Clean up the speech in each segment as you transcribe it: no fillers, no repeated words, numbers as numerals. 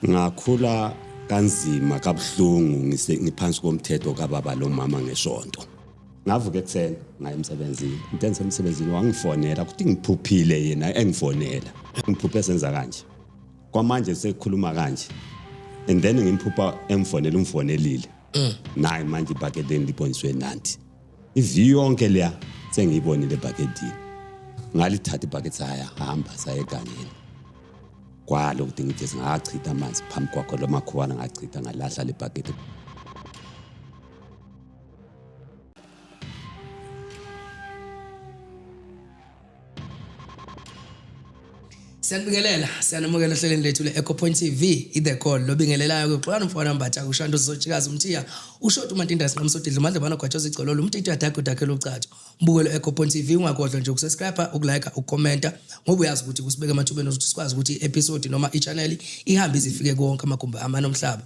Ngakhula kanzima kabuhlungu ngiphansi komthetho kababa lomama ngesonto. Ngavuka ekuseni ngaya emsebenzini. Into engisemsebenzini wangifonela ukuthi ngiphuphile yena engifonela. Ngiphuphe senza kanje. Kwamanje sekukhuluma kanje. And then ngimphupha emfonela umfonelile. Nayi manje ibhakedeni liboniswe nanti. Iview yonke leya sengiyibonile ebhakedini. Ngalithatha ibhakede saya hamba saya egangeni. Kwalo ukuthi ngithi ngachitha amanzi phambi kwakho lo makhuwana ngachitha ngalahla le bhakede. Siyanibingelela, siyanamukela ohlelweni lethu le-Echo Point TV, i-The Call, lobingelelayo kuxolani mfana Mbatha kushanto sizotshikaza umthiya, ushoti umantinda sinqamsodidla umadlebana gwatshoza igcololo umtiti uyadaka udakhela ucatsho. Mbukelo Echo Point TV ungakhohlwa nje ukusubscribe, ukulike, ukukhomenta ngoba uyazi ukuthi kusibeka emathubeni ukuthi sikwazi ukuthi i-episode noma i-channel ihambe izifike konke amagumbi amane omhlaba.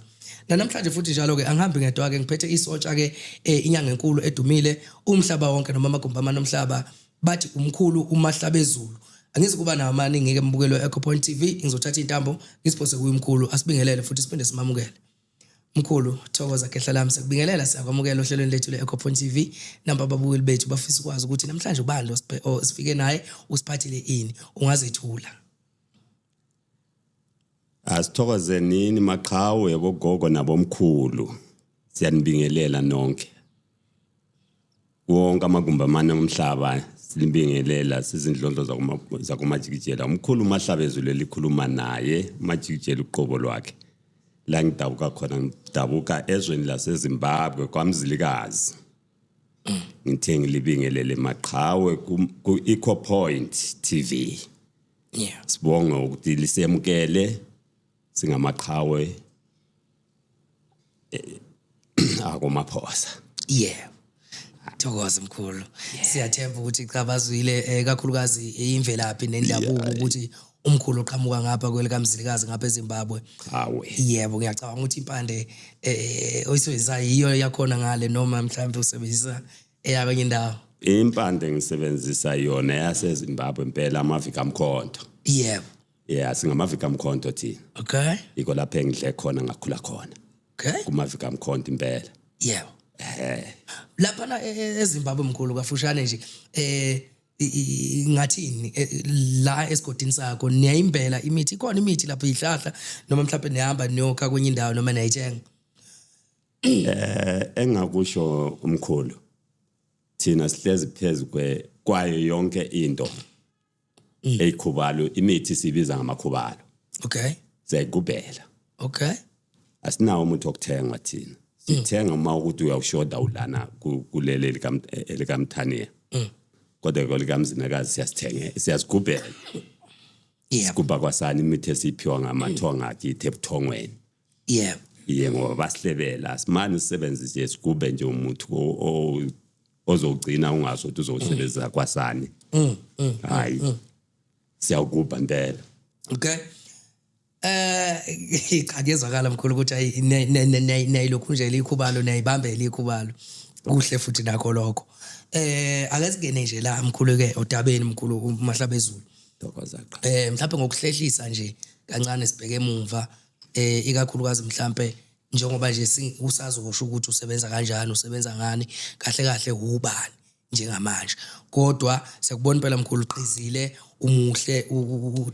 Namhlanje futhi njalo ke angihambi ngedwa ke ngiphethe isotsha ke eh, inyanga enkulu edumile umhlaba wonke noma amagumbi amane omhlaba bathi umkhulu uMahlabezulu. Angizukuba nawo amaningi ke mbukelo Echo Point TV ngizothatha intambo ngisiphose kuye umkhulu asibingelele futhi siphinde simamukele. Mkhulu thokoza khehla lami sikubingelela siyakwamukela ohlelweni lethu le-Echo Point TV namba ababukeli bethu bafisa ukwazi ukuthi namhlanje ubani lo sifike naye usiphathele ini ungazethula. Asithokoze nini maqhawe bogogo nabomkhulu. Siyanibingelela nonke. Wonke amagumbi amane omhlaba silibingelela sizindlondlo zakumajikijela. Umkhulu uMahlabezulu elikhuluma naye uMajikijela uqobo lwakhe. La ngidabuka khona ngidabuka ezweni laseZimbabwe kwaMzilikazi. Ngithe ngilibingelele maqhawe ku Eco Point TV. Yeah. Sibonge ukuthi lisemukele singamaqhawe akomaphosa. Yeah. Thokoza mkhulu. Siyathemba ukuthi cha bazwile kakhulukazi imvelaphi nendabuko ukuthi umkhulu oqhamuka ngapha kwelikaMzilikazi ngapha eZimbabwe. Qhawe. Yebo ngiyacabanga ukuthi impande oyisebenzisa yiyo yakhona ngale noma mhlawumbe usebenzisa eyakwenye indawo. Impande ngisebenzisa yona yaseZimbabwe impela amavika mkhonto. Yebo. Yeah, singamavika mkhonto thina. Okay. Iko lapha engidle khona ngakhula khona. Okay. Kumavika mkhonto impela. Yebo. Lapha na eZimbabwe mkhulu kafushane nje ngathini la esigodini sakho niyayimbela imithi ikhona imithi lapho ihlahla noma mhlawumbe nihamba niyokha kwenye indawo noma niyayithenga? Engakusho umkhulu thina sihlezi phezu kwayo yonke into eyikhubalo imithi sibiza ngamakhubalo. Okay. Siyayigubhela. Okay. Asinawo umuntu okuthengwa thina. Sithenga uma ukuthi uyawushoda ulana kuleli elikamthaniya. Kodwa ke likamzinakazi siyasithenga siyazigubhela. Yebo. Sigubha kwasani imithi esiphiwa ngamathonga akithi ebuthongweni. Yebo. Iye ngoba basihlebela simane sisebenzise sigubhe nje umuthi ozogcina ungazi ukuthi uzowusebenzisa kwasani. Hayi. Siyawugubha impela. Okay. Cha kuyezwakala mkhulu ukuthi ayi nayilokhu nje likhubalo nayibambela ikhubalo. Kuhle futhi nakho lokho. Ake singene nje la mkhulu ke odabeni mkhulu uMahlabezulu. Thokoza qha. Mhlawumbe ngokuhlehlisa nje kancane sibheke emumva ikakhulukazi mhlambe njengoba nje usazosho ukuthi usebenza kanjani usebenza ngani kahle kahle ubani njengamanje kodwa siyakubona impela mkhulu uqhizile umuhle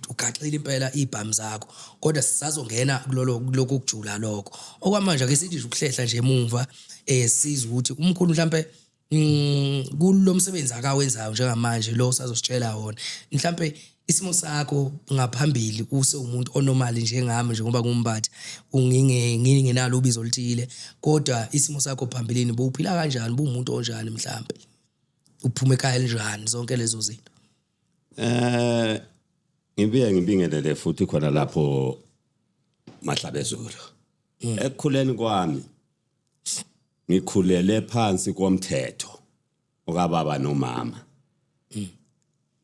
ugaxile impela ibhamu zakho kodwa sisazongena kulolo lokhu kujula lokho okwamanje ake sithi nje ukuhlehla nje emumva sizwe ukuthi umkhulu mhlambe kulomsebenzi akawenzayo njengamanje lo usazositshela wona mhlambe isimo sakho ngaphambili use umuntu onormal njengami nje ngoba ngumbatha ngingenalo ubizo oluthile kodwa isimo sakho phambilini bowuphila kanjani buwumuntu onjani mhlambe uphuma ekhaya elinjani zonke lezo zinto? Ngibuye ngibingelele futhi khona lapho Mahlabezulu. Ekukhuleni kwami ngikhulele phansi komthetho okababa nomama.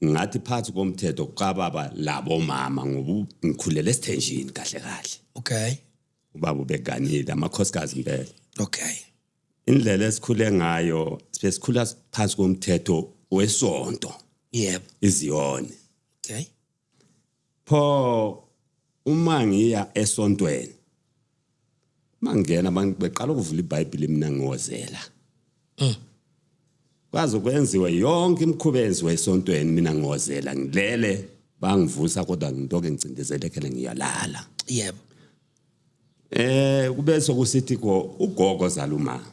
Ngathi phansi komthetho kababa labo mama ngoba ngikhulele esithenjini kahle kahle. Okay. Ubaba ubeganile amakhosikazi impela. Okay. Indlela esikhule ngayo sikhula phansi komthetho wesonto. Yebo. Iziyoni. Okay. Pho Uma ngiya esontweni, mangena abantu beqala ukuvula iBhayibheli, mina ngiwozela. Kwaze kwenziwe yonke imikhuba eyenziwe esontweni, mina ngiwozela, ngilele, bangivusa kodwa ngitoke ngicindezelekele, ngiyalala. Kube sokusithi ko ugogo zaluma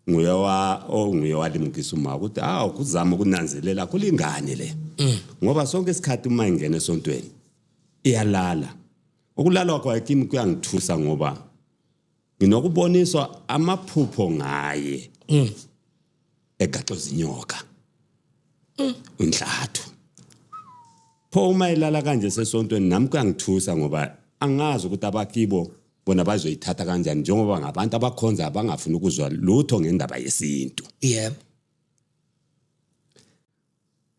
nguye wa onguye walimukisa uma ukuthi awu, kuzama ukunanzelela kulingane le, ngoba sonke isikhathi uma ingena esontweni iyalala. Ukulala kwayo kimi kuyangithusa, ngoba nginokuboniswa amaphupho ngaye egaxoza inyoka inhlathu. Pho uma ilala kanje sesontweni, nami kuyangithusa, ngoba angazi ukuthi abakibo bona bazoyithatha kanjani, njengoba ngabantu abakhonza abangafuni ukuzwa lutho ngendaba yesintu.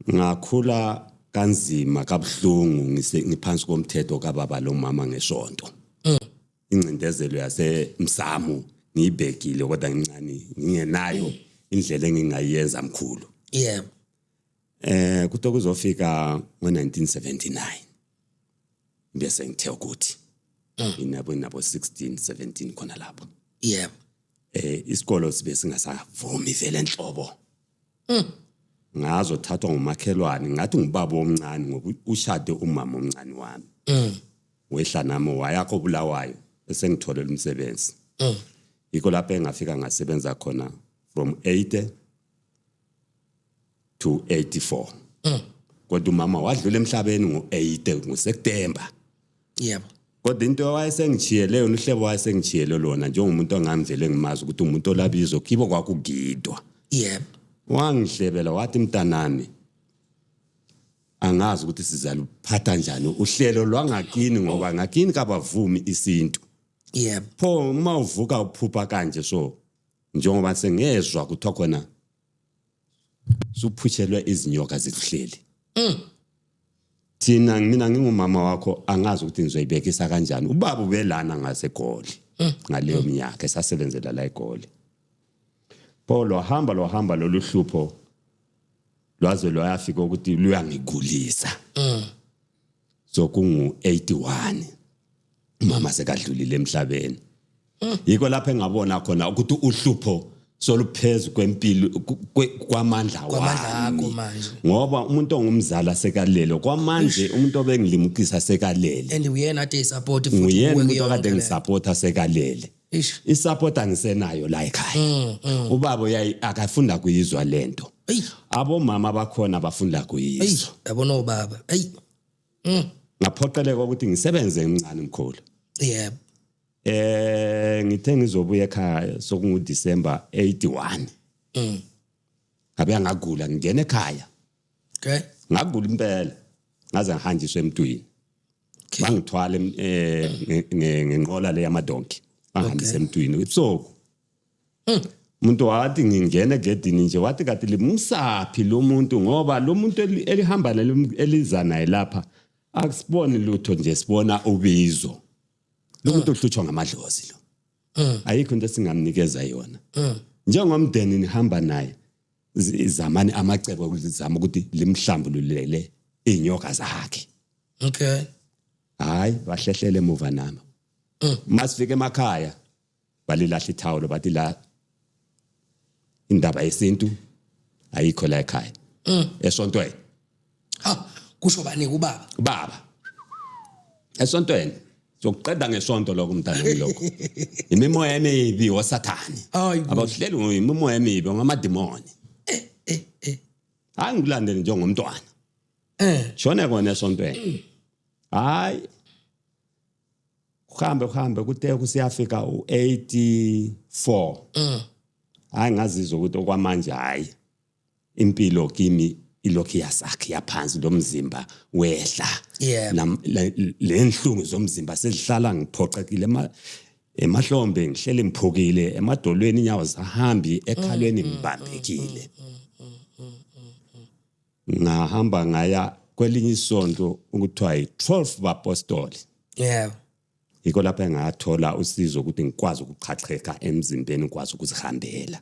Ngakhula kanzima, kabuhlungu, ngiphansi komthetho kababa lomama ngesonto. Ingcindezelo yasemsamo ngiyibhekile, kodwa ngincane, ngingenayo indlela engingayenza, mkhulu. Kuthi kuzofika ngo1979 bese ngithe ukuthi nginabo 16 17 khona lapho. Isikolo sibe singasavumi vele enhlobo. Ngazothathwa ngumakhelwane, ngathi ngubaba omncane, ngoba ushade umama omncane wami. Wehla nami waya koBulawayo, esengitholela umsebenzi. Yikho lapho engafika ngasebenza khona from 80 to 84. Kodwa umama wadlula emhlabeni ngo-80 ngoSeptember. Kodwa into wayesengishiyele yona, uhlebo wayesengishiyele lona, njengomuntu ongangivele ngimazi ukuthi umuntu olabizo kibo kwakugidwa. Wangihlebela wathi, "Mntanami, angazi ukuthi sizaluphatha njani uhlelo lwangakini, ngoba ngakini kabavumi isintu. Pho uma uvuka uphupha kanje, so njengoba sengezwa kuthiwa khona suphutshelwe izinyoka zikuhleli, thina mina ngingumama wakho, angazi ukuthi ngizoyibekisa kanjani." Ubaba ubelana ngaseGoli ngaleyo minyaka, esasebenzela la eGoli. Pho lwahamba lwahamba lolu hlupho, lwaze lwayafika ukuthi luyangigulisa. So kungu 81, umama sekadlulile emhlabeni. Yikho lapho engabona khona ukuthi uhlupho soluphezulu kwempilo, kwamandla Kwamandla wami. Akho manje. Ngoba umuntu ongumzala sekalele kwamanje, umuntu obengilimukisa sekalele. And uyena ade support futhi Nguyena kuwe umuntu kuyo okade yonke le. ngisupporta sekalele. Isupport angisenayo la ekhaya. Ubaba uyayi akafunda kuyizwa lento. Abomama bakhona bafunda kuyizwa. Yabona ubaba, eyi. Ngaphoqeleka ukuthi ngisebenze emncane, mkhulu. Ngithe ngizobuya ekhaya sokungu December 81. Ngabe ngagula, ngingena ekhaya. Ngagula impela. Ngaze ngihanjiswe emntwini. Bangithwala ngenqola le yamadonki. Bangihambise emntwini ebusuku. Umuntu wathi ngingena egedini nje, wathi kati limsaphi lo muntu, ngoba lo muntu elihamba eliza naye lapha akusiboni lutho nje, sibona ubizo. Lo muntu uhlutshwa ngamadlozi lo. Ayikho into esingamnikeza yona. Njengomndeni nihamba naye, zamani amacebo ukuzama ukuthi limhlambululele inyoka zakhe. Hayi, bahlehlele emuva nami. Masifike emakhaya balilahla ithawulo, bathi la indaba yesintu ayikho la ekhaya. Esontweni. Ha, kusho bani, ubaba? Baba. Esontweni. Sokuqeda ngesonto lokho, mntanami, lokho. Imimoya emibi wosathane. Hayi bo. Abahleli imimoya emibi ngamadimoni. Hayi, ngikulandele njengomntwana. Shone kona esontweni. Hayi. Kuhambe kuhambe, kuthe kusiyafika u84. Hayi, ngazizwa ukuthi okwamanje hayi, impilo kimi ilokhu iyasakha yaphansi, lo mzimba wehla. Le nhlungu zomzimba sezihlala ngiphoxekile emahlombe, ngihlele ngiphukile emadolweni, inyawo zahambi, ekhalweni ngibambekile. Ngahamba ngaya kwelinye isonto ukuthiwa yi-12 bapostoli. Yikho lapho engathola usizo ukuthi ngikwazi ukuchacheka emzimbeni, ngikwazi ukuzihambela.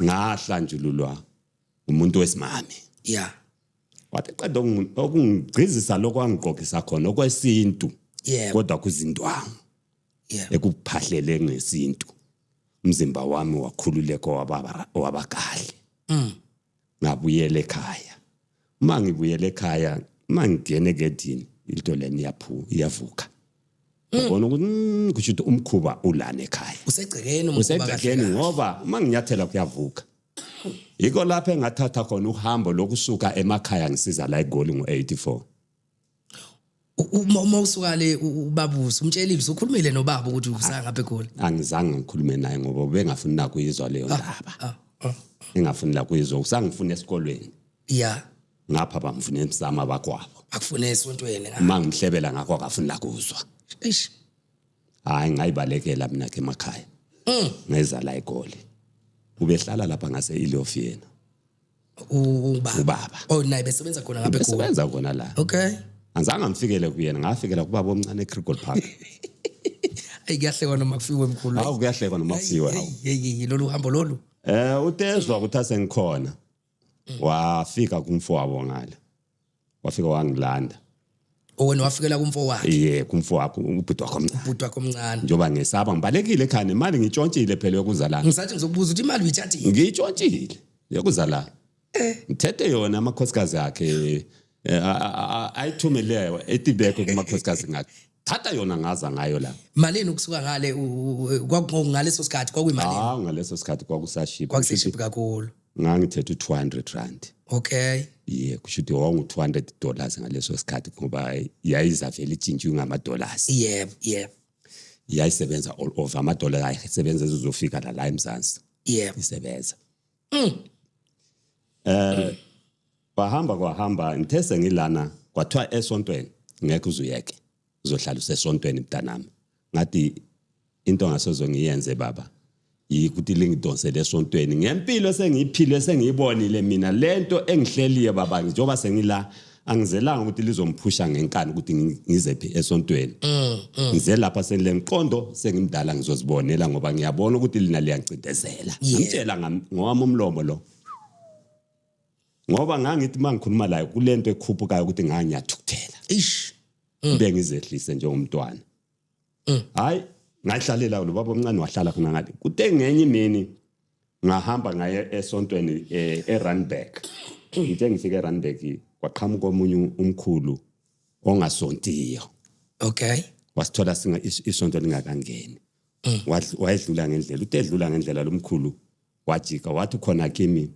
Ngahlanjululwa umuntu wesimame. Wathi qeda okungigcizisa lokho angigqokisa khona okwesintu. Yebo. Kodwa kuzindwangu. Yebo. Ekuphahlele ngesintu. Umzimba wami wakhululeka waba wabakahle. Ngabuyela ekhaya. Uma ngibuyela ekhaya, uma ngingena egedini, into leni iyaphu iyavuka. Ngabona ukuthi kusho ukuthi umkhuba ulana ekhaya. Usegcekeni umkhuba kahle. Usegcekeni ngoba uma nginyathela kuyavuka. Yiko lapho engathatha khona uhambo lokusuka emakhaya ngisiza la eGoli ngo-84. Uma usuka le ubaba usumtshelile, usukhulumile nobaba ukuthi usangapha eGoli? Angizange ngikhulume naye ngoba ubengafuni nakuyizwa leyo ndaba. Engafuni la kuyizwa, usangifuna esikolweni. Ngapha bamfuna emsamo abakwabo. Akufune esontweni. Uma ngimhlebela ngakho akafuni la kuzwa. Eish. Hayi, ngayibalekela mina ke emakhaya. Ngeza la eGoli. Ubehlala lapha ngase Iliof yena. Ubaba. Ubaba. Oh, naye besebenza khona ngapha eGoli. Besebenza khona la. Okay. Angizange ngifikele kuyena, ngafikela kubaba omncane eCrigol Park. Ayi, kuyahlekwa noma kufiwe mkhulu. Hawu, kuyahlekwa noma kufiwe, hawu. Hey, hey, lolu hambo lolu. Utezwa ukuthi asengikhona. Wafika kumfowabo ngale. Wafika wangilanda. Owena wafikela kumfowakhe. Yebo, kumfowakhe, ubhuti wakhe omncane. Ubhuti wakhe omncane. Njoba ngesaba ngibalekile ekhaya nemali ngitshontshile phela yokuza la. Ngisathi ngizokubuza ukuthi imali uyithathile. Ngiyitshontshile yokuza la. Ngithethe yona amakhosikazi akhe ayithumeleyo etibekho kumakhosikazi ngakhe. Thatha yona ngaza ngayo la. Malini ukusuka ngale ngaleso sikhathi kwakuyimalini? Ah, ngaleso sikhathi kwakusashiphi. Kwakusashiphi kakhulu. Ngangithethe u200 rand. Okay. Yebo, kusho ukuthi wawungu $200 ngaleso sikhathi ngoba yayizavela itshintshe ngama dollars. Yebo, yebo. Yayisebenza all over ama dollars ayisebenza ezofika la eMzansi. Yebo. Isebenza. Bahamba kwahamba ngithe sengilana kwathiwa esontweni ngeke uzuyeke. Uzohlala usesontweni mntanami. Ngathi into ngasozo ngiyenze baba yikuthi lingidonsele esontweni ngempilo sengiyiphile sengiyibonile mina lento engihleliye baba njengoba sengila angizelanga ukuthi lizomphusha ngenkani ukuthi ngize phi esontweni. Ngize lapha sengile ngiqondo sengimdala ngizozibonela ngoba ngiyabona ukuthi lina liyancindezela. Ngitshela ngowami umlomo lo. Ngoba ngangithi mangikhuluma la kulento ekhuphukayo ukuthi ngangiyathukuthela. Ish. Bengizehlise njengomntwana. Hayi ngahlalela lo baba omncane wahlala khona ngale. Kuthe ngenye imini ngahamba ngaye esontweni eRandburg. Ngithe ngifike eRandburg kwaqhamuka omunye umkhulu ongasontiyo. Okay. Wasithola singa isonto lingakangeni. Wayedlula ngendlela, uthe edlula ngendlela lomkhulu wajika wathi khona kimi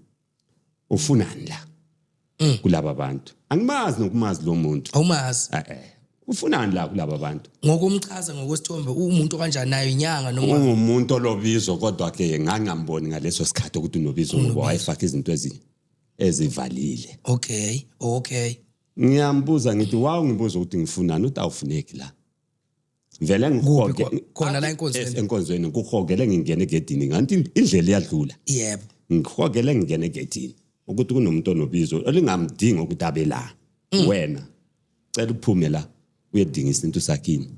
ufunani la? Kulaba bantu. Angimazi nokumazi lo muntu. Awumazi? Ufunani la kulaba bantu? Ngokumchaza ngokwesithombe umuntu kanjani nayo inyanga noma ungumuntu olobizo kodwa ke ngangamboni ngaleso sikhathi ukuthi unobizo ngoba wayefaka izinto ezivalile. Okay, okay. Ngiyambuza ngithi wawu ngibuza ukuthi ngifunani uthi awufuneki la. Vele ngihoge khona la enkonzweni. Enkonzweni ngikuhogele ngingene egedini ngathi indlela iyadlula. Yebo. Ngihogele ngingene egedini ukuthi kunomuntu onobizo elingamdingi ukuthi abe la. Wena cela uphume la uyedinga isintu sakini.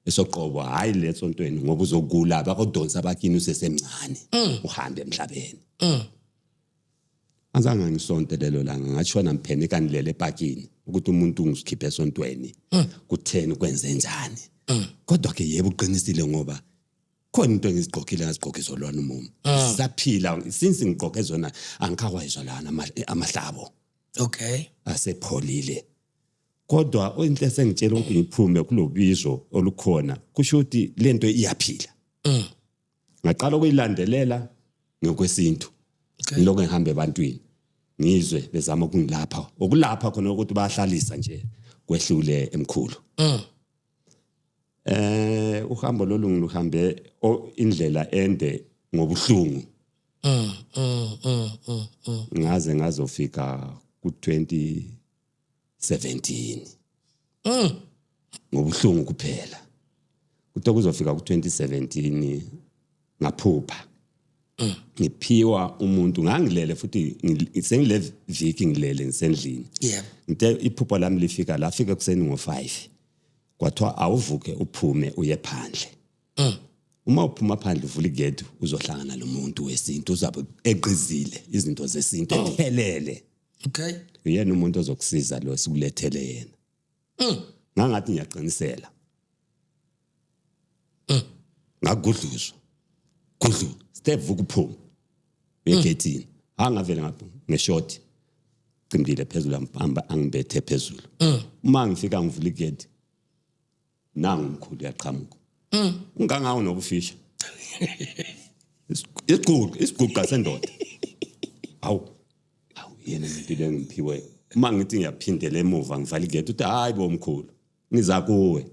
Esoqobo hayi lesontweni ngoba uzogula bakudonsa abakini usesemncane uhambe emhlabeni. Azange ngisonte lelo langa ngashona mphene kanilele epakini ukuthi umuntu ngikhiphe esontweni kutheni kwenze njani. Kodwa ke yebo uqinisile ngoba khona into engizigqokile ngazigqokisa lona umumo. Sisaphila since ngigqoke zona angikhakwayizwa lana amahlabo. Okay. Asepholile. Kodwa into esengitshela ukuthi ngiphume kulobizo olukhona kusho ukuthi lento iyaphila. Ngaqala ukuyilandelela ngokwesintu. Ngiloko ngihamba ebantwini ngizwe bezama ukungilapha. Okulapha khona ukuthi bayahlalisa nje kwehlule emkhulu. Uhambo lolu ngiluhambe indlela ende ngobuhlungu. Ngaze ngazofika ku 2017. Ngobuhlungu kuphela. Kuthe kuzofika ku 2017 ngaphupha. Ngiphiwa umuntu ngangilele futhi sengile viki ngilele ngisendlini. Yebo. Ngithe iphupho lami lifika lafika kuseni ngo5. Kwathiwa awuvuke uphume uye phandle. Uma uphuma phandle uvula igate uzohlangana nomuntu wesintu uzabe eqizile izinto zesintu ephelele. Okay. Uyena umuntu ozokusiza lo sikulethele yena. Ngangathi ngiyaqinisela. Ngagudluzwa. Gudlu, step vuka uphuma. Egethini. Angavele ngapha ngeshoti. Cimbile phezulu ambamba angibethe phezulu. Uma ngifika ngivula igate. Nangu umkhulu uyaqhamuka. Ungangawo nobufisha. Isiguqa, isiguqa sendoda. Hawu. Hawu yena impilo engiphiwe. Uma ngithi ngiyaphindela emuva ngivala igate uthi hayi bo mkhulu. Ngiza kuwe.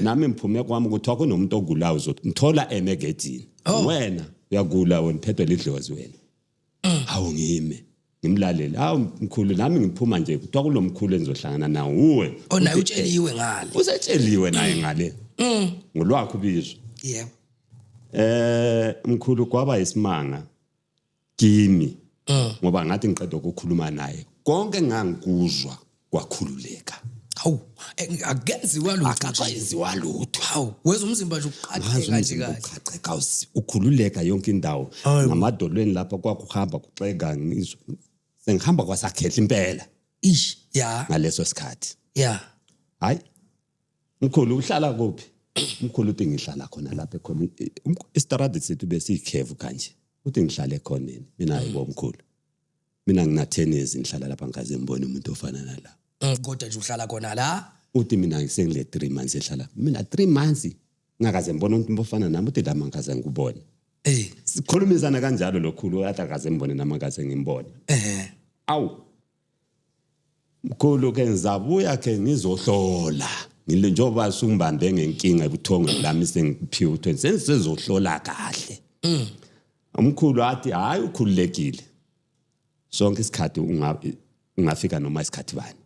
Nami ngiphume kwami ukuthi kunomuntu ogulayo uzothi ngithola eme egedini. Wena uyagula wena phethwe lidlozi wena. Hawu ngime. Ngimlalele. Hawu mkhulu nami ngiphuma nje kuthiwa kulomkhulu engizohlangana nawo uwe. Oh naye utsheliwe ngale. Usetsheliwe naye ngale. Ngolwakho ubizo. Yebo. Mkhulu kwaba isimanga kimi. Ngoba ngathi ngiqeda ukukhuluma naye konke ngangikuzwa kwakhululeka. Hawu, akukenziwa lutho. Akakwenziwa lutho. Hawu, weza umzimba nje uqaqeka nje kahle. Uqaqeka ukhululeka yonke indawo. Ngamadolweni lapha kwakuhamba kuxega ngizwa. Sengihamba kwasakhehla impela. Ish, ya. Ngaleso sikhathi. Ya. Hayi. Mkhulu uhlala kuphi? Mkhulu uthi ngihlala khona lapha ekhona. Isitaradi sethu besiyikhevu kanje. Uthi ngihlale khona mina hayibo mkhulu. Mina ngina 10 years ngihlala lapha ngikaze ngibone umuntu ofana nala. Kodwa nje uhlala khona la. Uthi mina ngisengile 3 months ehlala. Mina 3 months ngakaze ngibone umuntu ofana nami uthi lama ngikaze ngikubone. Sikhulumisana kanjalo lokhulu athi akaze ngibone nami akaze ngimbone. Awu. Mkhulu ke ngizabuya ke ngizohlola. Ngile njengoba sungibambe ngenkinga ebuthongweni lami sengiphiwe uthweni sengizohlola kahle. Umkhulu athi hayi ukhululekile. Sonke isikhathi ungafika noma isikhathi bani.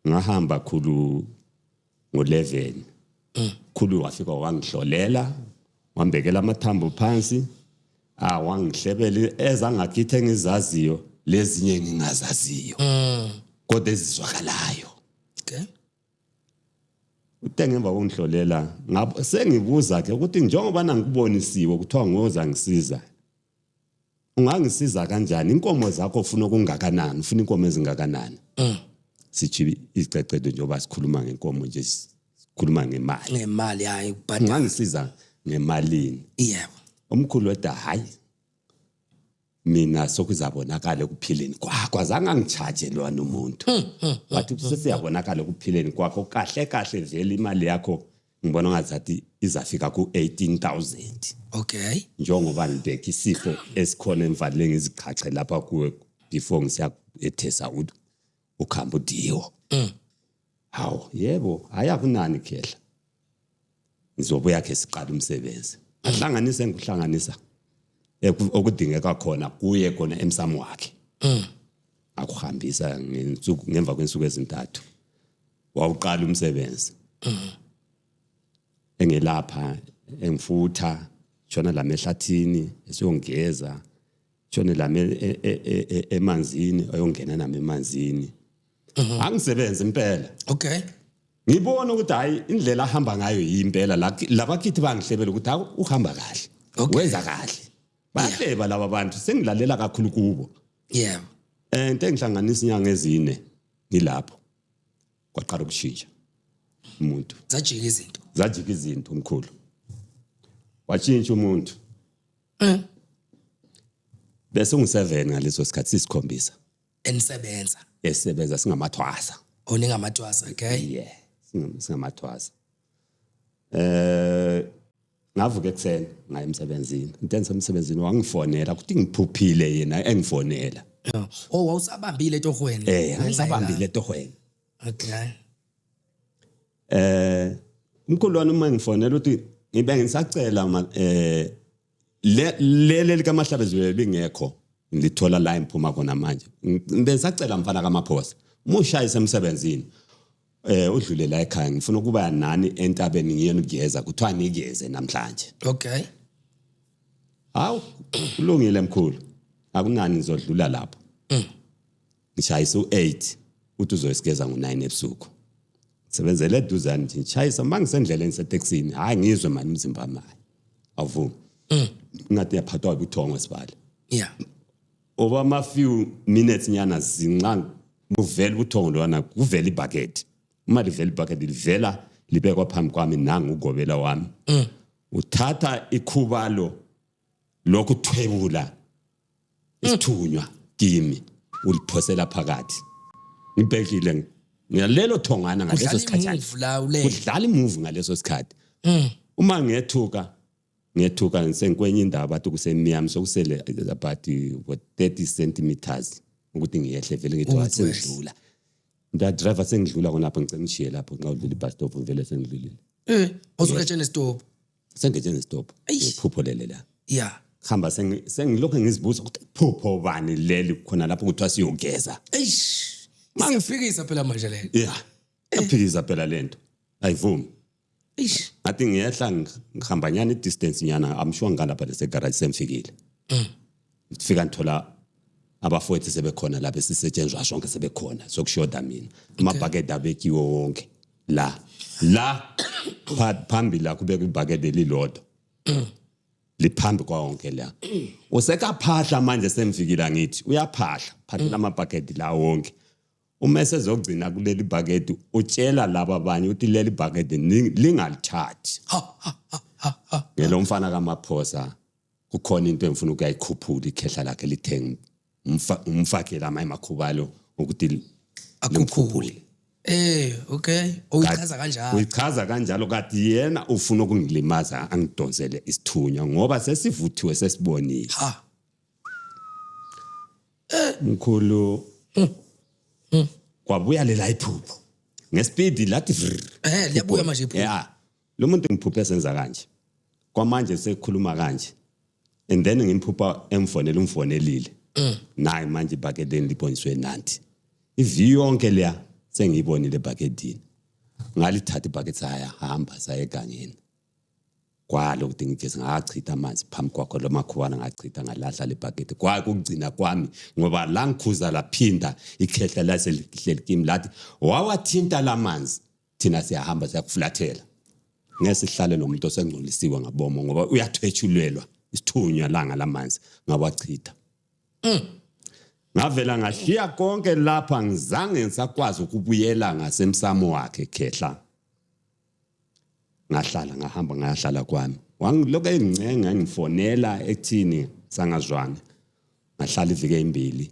Ngahamba khulu ngo11. Khulu wafika wangihlolela, wambekela amathambo phansi, wangihlebela ezangakithe engizaziyo lezinye ngingazaziyo. Kodwa ezizwakalayo. Okay. Uthe ngemva kokungihlolela sengibuza ke ukuthi njengoba nangikubonisiwe kuthiwa ngoza ngisiza. Ungangisiza kanjani? Inkomo zakho ufuna okungakanani? Ufuna inkomo ezingakanani? Sithi isicecedo njengoba sikhuluma ngenkomo nje sikhuluma ngemali. Ngemali hayi ubhadala. Ungangisiza ngemalini? Yebo. Umkhulu wathi hayi mina sokuzabonakala ekuphileni kwakho azange angicharge lwana umuntu. Wathi sesiyabonakala ekuphileni kwakho kahle kahle vele imali yakho ngibona ngazathi izafika ku 18,000. Okay. Njengoba ngibheka isifo esikhona emvaleni ngiziqhaqhe lapha kuwe before ngisiya ethesa ukhamba udiwo. Hawu yebo ayakunani khehla. Ngizobuya ke siqala umsebenzi. Ahlanganise ngikuhlanganisa okudingeka khona kuye khona emsamo wakhe. Akuhambisa ngensuku ngemva kwensuku ezintathu. Wawuqala umsebenzi. Engelapha engifutha shona la mehlathini esiyongeza shona la emanzini ayongena nami emanzini. Angisebenze impela. Okay. Ngibona ukuthi hayi indlela ahamba ngayo yimpela labakithi bangihlebela ukuthi uhamba kahle. Wenza kahle. Bahleba laba bantu sengilalela kakhulu kubo. Yeah. Into engihlanganisa inyanga ezine ngilapho. Kwaqala ukushintsha umuntu. Zajika izinto. Zajika izinto umkhulu. Watshintsha umuntu. Bese ungu7 ngaleso sikhathi sisikhombisa. Enisebenza. Esebenza singamathwasa. Oh ningamathwasa, okay. Yeah, singamathwasa. Ngavuka ekuseni ngaya emsebenzini. Into engisemsebenzini wangifonela ukuthi ngiphuphile yena engifonela. Oh wawusabambile etohweni. Ngisabambile etohweni. Okay. Umkhulu wami uma ngifonela uthi ngibe ngisacela lele likaMahlabezulu bingekho ngilithola la imphuma khona manje. Ngibe ngisacela mfana kaMaphosa. Uma ushayisa emsebenzini udlule la ekhaya ngifuna ukuba nani entabeni ngiyena ukugeza kuthiwa nigeze namhlanje. Okay. Hawu kulungile mkhulu. Akunani ngizodlula lapho. Ngishayisa u8 uthi uzoyisigeza ngo9 ebusuku. Sebenzele eduzane nje ngishayisa mangisendleleni seTaxini hayi ngizwe mani umzimba mali. Awuvumi. Ngathi yaphathwa ubuthongo sibale. Yeah. Over ama few minutes nyana zinca kuvela ubuthongo lwana, kuvela ibucket. Uma livela ibucket livela libekwa phambi kwami nangu ugobela wami. Uthatha ikhubalo lokhu thwebula isithunywa kimi uliphosela phakathi. Ngibhekile ngalelo thongana ngaleso sikhathi. Kudlala imuvi ngaleso sikhathi. Uma ngethuka ngisenkwenye indawo bathi kusemiyami sokusele about 30 centimeters ukuthi ngiyehle vele ngithi sengidlula. Nda driver sengidlula khonapho ngicela ngishiye lapho nxa udlula ibus stop vele sengidlulile. Usugetshene stop. Sengetshene stop. Iphupho lele la. Yeah. Hamba sengilokho ngizibuza ukuthi phupho bani leli khona lapho kuthiwa siyogeza. Eish. Mangifikisa phela manje le. Yeah. Aphikisa phela lento. Ayivumi. Eish. Ngathi ngiyehla ngihamba nyana i-distance nyana, I'm sure ngalapha lese garage semfikile. Ngifika ngithola abafowethu sebekhona lapha esisetshenzwa sonke sebekhona sokushoda mina. Amabhakede abekiwe wonke la. La phambili la kubeka ibhakede elilodwa. Liphambi kwa wonke la. Usekaphahla manje semfikile ngithi uyaphahla, phahlela amabhakede la wonke. Uma esezogcina kuleli bhakede utshela laba abanye ukuthi leli bhakede lingalithathi. Ngelo mfana kaMaphosa kukhona into engifuna ukuyikhuphula ikhehla lakhe lithenge umfakela amaye makhubalo ukuthi akhuphule. Okay. Uyichaza kanjalo. Uyichaza kanjalo kathi yena ufuna ukungilimaza angidonsele isithunywa ngoba sesivuthiwe sesibonile. Ha. Mkhulu kwabuya lela iphupho ngespeed lathi liyabuya manje iphupho. Yeah. Lo muntu ngiphuphe senza kanje. Kwamanje sekukhuluma kanje. And then ngimphupha emfonela umfonelile. Nayi manje ibhakedeni liboniswe nanti. Iview yonke leya sengiyibonile ebhakedini. Ngalithatha ibhakede saya hamba saya egangeni. Kwalo ukuthi ngigeze ngachitha amanzi phambi kwakho lo makhuwana ngachitha ngalahla le bhakede. Kwakugcina kwami ngoba la ngikhuza laphinda ikhehla laselihleli kimi lathi wawathinta lamanzi thina siyahamba siyakufulathela. Ngeke sihlale nomuntu osengcolisiwe ngabomo ngoba uyathwetshulelwa isithunywa langa lamanzi ngawachitha. Ngavela ngashiya konke lapha ngizange ngisakwazi ukubuyela ngasemsamo wakhe khehla. Ngahlala ngahamba ngahlala kwami. Wangilokho engincenga ngifonela ekuthini sangazwana. Ngahlala iviki ezimbili.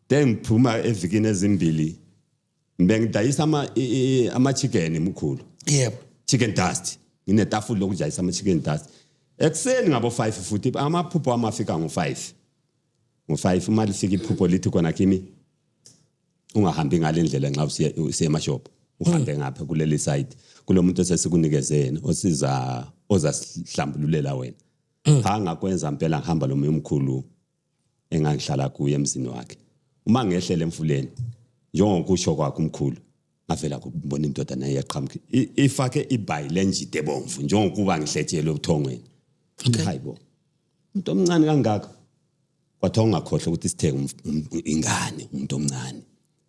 Then ngiphuma evikini ezimbili bengidayisa ama chicken mkhulu. Yebo. Chicken dust. Nginetafula lokudayisa ama chicken dust. Ekuseni ngabo 5 futhi amaphupho amafika ngo5. Ngo5 uma lifika iphupho lithi khona kimi ungahambi ngalendlela nxa usiya emashop. Uhambe ngapha kuleli side kulomuntu esesikunikeze yena osiza ozasihlambululela wena. Ha ngakwenza impela ngihamba lo omkhulu engangihlala kuye emzini wakhe. Uma ngehlele emfuleni njengokusho kwakhe umkhulu ngavela kubona indoda naye yaqhamuka ifake ibhayi lenjide bomvu njengokuba ngihletshelwe ubuthongweni. Hayibo umuntu omncane kangaka kwathiwa ungakhohlwa ukuthi sithenge ingane umuntu omncane.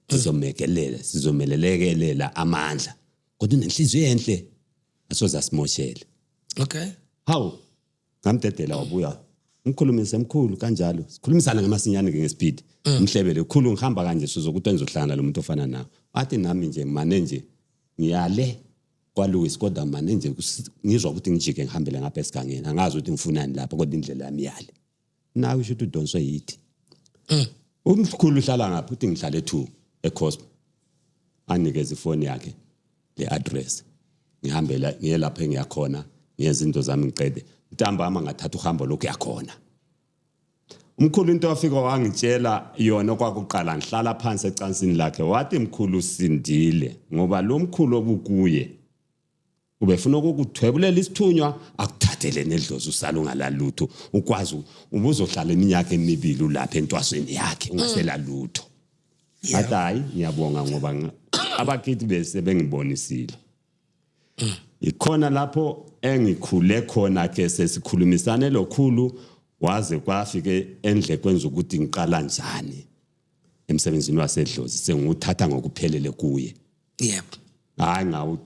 Sizomekelela sizomelelekelela amandla kodwa unenhliziyo enhle asoza simoshele. Okay. Hawu ngamdedela wabuya ngikhulumise emkhulu kanjalo sikhulumisana ngamasinyane ke ngespeed. Mhlebele ukhulu ngihamba kanje sizokuthi engizohlangana lo muntu ofana nawe. Athi nami nje mane nje ngiyale kwaLouis kodwa mane nje ngizwa ukuthi ngijike ngihambele ngapha esigangeni angazi ukuthi ngifunani lapha kodwa indlela yami yale. Nawe usho ukuthi udonswe yithi. Umkhulu uhlala ngapha uthi ngihlale 2 eCosmo. Anikeze ifoni yakhe le address. Ngihambela ngiye lapha engiyakhona ngiyenza into zami ngiqede. Ntambama ngathatha uhambo lokhu yakhona. Umkhulu into wafika wangitshela yona kwakuqala ngihlala phansi ecansini lakhe wathi mkhulu sindile ngoba lo mkhulu obukuye ubefuna ukukuthwebulela isithunywa akuthathele nedlozi usala ungalalutho ukwazi ubuzohlala iminyaka emibili ulapha entwasweni yakhe ungasela lutho. Athi hayi ngiyabonga ngoba abakithi bese bengibonisile. Ikhona lapho engikhule khona ke sesikhulumisane lokhulu waze kwafike endle kwenza ukuthi ngiqala njani emsebenzini wasedlozi senguthatha ngokuphelele kuye. Yebo. Hayi ngawu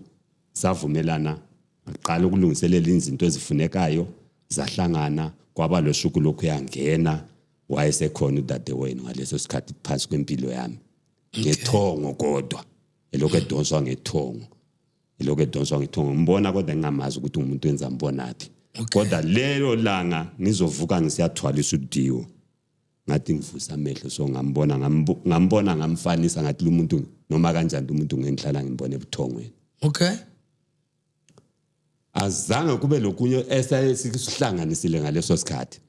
savumelana aqala ukulungiselela izinto ezifunekayo zahlangana kwaba losuku lokhu yangena Wayesekhona udadewenu ngaleso sikhathi phansi kwempilo yami ngethongo, kodwa elokhu edonswa ngethongo, elokhu edonswa ngethongo, ngibona kodwa ngingamazi ukuthi umuntu wenza mbonaphi. Kodwa lelo langa ngizovuka ngisiyathwalisa udiwo, ngathi ngivusa amehlo, so ngambona, ngambona, ngamfanisa, ngathi lo muntu noma kanjani lo muntu ngengihlala ngimbone ebuthongweni. Azange kube lokunye esayesihlanganisile ngaleso sikhathi.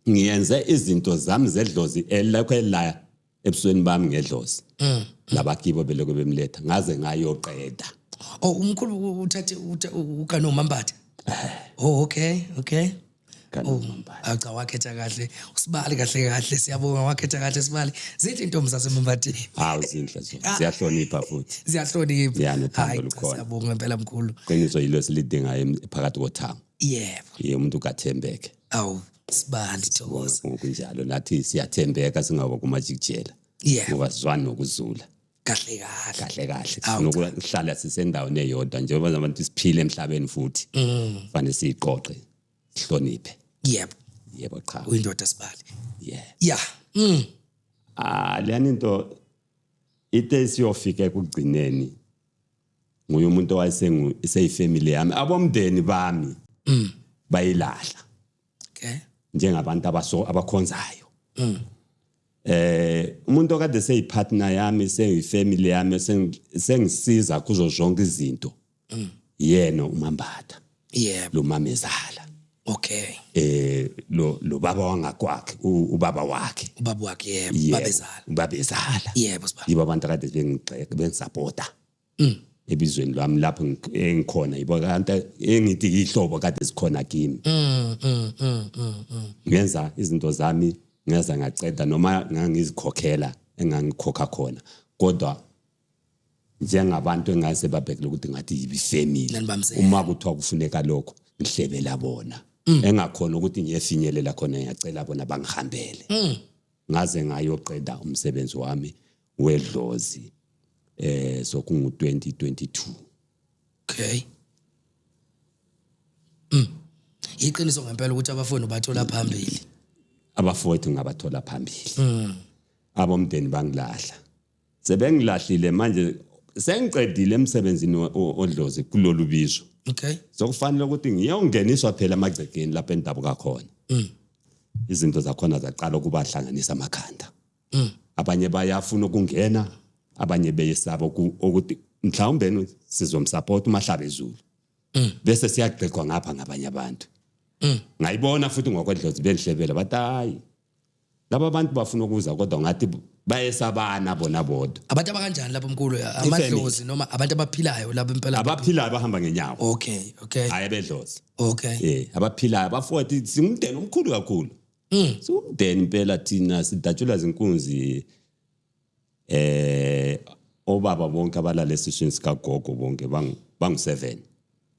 Ngiyenze izinto zami zedlozi elokhu elaya ebusweni bami ngedlozi labakibo belokhu bemletha ngaze ngayoqeda. Oh, umkhulu uthathe ukanomambatha. Oh, okay. Oh, awu cha, wakhetha kahle usibali, kahle kahle, siyabonga, wakhetha kahle sibali. Zinhle intombi zasemambathini. Hawu, zinhle zona, ziyahlonipha futhi. Ziyahlonipha. Ya, nothando Hayi, cha, lukhona. Siyabonga impela mkhulu. Qiniso yilo esilidingayo phakathi kothango. Ye, umuntu kathembeke. Awu sibali, thokoza. Ngokunjalo nathi siyathembeka, singaba kumajikijela ngoba sizwani nokuzula. Kahle kahle. Kahle kahle. Awu, sifuna ukuhlala sisendaweni eyodwa njengoba abantu siphile emhlabeni futhi fanele siyiqoqe, sihloniphe. Yebo, cha. Uyindoda sibali. Yeah. Yeah. Ah, leyani into ite siyofika ekugcineni, nguye umuntu owayesengu seyifamily yami, abomndeni bami bayilahla njengabantu abaso abakhonzayo. Umuntu okade seyipartner yami, seyifamily yami, sengisiza kuzo zonke izinto, yena uMambatha, lo mamezala, lo baba wangakwakhe, ubaba wakhe. Ubaba wakhe, yebo. Yebo, Babezala. Babezala. Yebo sibali. Yibo abantu akade bengigxeka, bengisapota ebizweni lwami lapho engikhona, yibo kanti engithi ihlobo kade sikhona kimi. Ngenza izinto zami ngeza ngaceda, noma ngangizikhokhela engangikhokha khona, kodwa njengabantu engase babhekele ukuthi ngathi yibifamily, Nanibambisene. uma kuthiwa kufuneka lokho ngihlebela bona, engakhona ukuthi ngiyefinyelela khona, ngiyacela bona bangihambele ngaze ngayoqeda umsebenzi wami wedlozi, sokungu 2022. Okay. Iqiniso ngempela ukuthi abafundi bathola phambili. Abafowethu ngabathola phambili, abomndeni bangilahla, sebengilahlile manje, sengiqedile emsebenzini odlozi kulolu bizo. Sokufanele ukuthi ngiyongeniswa phela emagcekeni lapho endabuka khona. Izinto zakhona zaqala ukubahlanganisa amakhanda. Abanye bayafuna ukungena, abanye beyesaba ukuthi mhlawumbe sizomsupport uMahlaba ezulu, bese siyagxekwa ngapha ngabanye abantu. Ngayibona futhi ngokwedlozi benhlebela, bathi hayi, laba bantu bafuna ukuza kodwa ngathi bayesabana bona bodwa. Abantu abakanjani lapho mkhulu, amadlozi noma abantu abaphilayo lapho impela? Abaphilayo, bahamba ngenyawo. Hayi, abedlozi. Abaphilayo, abafowethu, singumndeni omkhulu kakhulu. Singumndeni impela thina, sidatshulwa zinkunzi. Obaba bonke abalala esiswini sikagogo bonke bangu 7.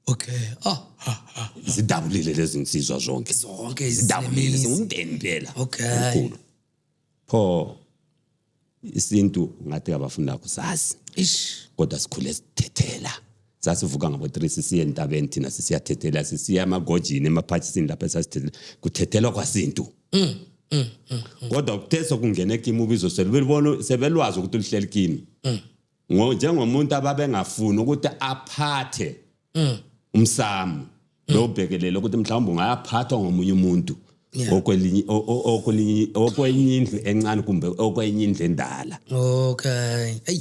Okay. Ah, ha, ha. Zidabulile lezi insizwa zonke. Zonke. Zidabulile. Izinemizi. Singumndeni impela. Okay. Omkhulu. Pho isintu ngathi abafunda kusazi. Ish. Kodwa sikhule sithethela, sasivuka ngabo 3 sisiye entabeni thina, sisiyathethela, sisiya emagojini, emaphathisini lapho esasithethela, kuthethelwa kwasintu. Kodwa kuthe sokungena kimi ubizo, sebelibona, sebelwazi ukuthi luhleli kimi njengomuntu ababengafuni ukuthi aphathe umsamo lo, bhekelele ukuthi mhlawumbe ungayaphathwa ngomunye umuntu okwelinye okwelinye okwenye indlu encane kumbe okwenye indlu endala. Okay. Hey.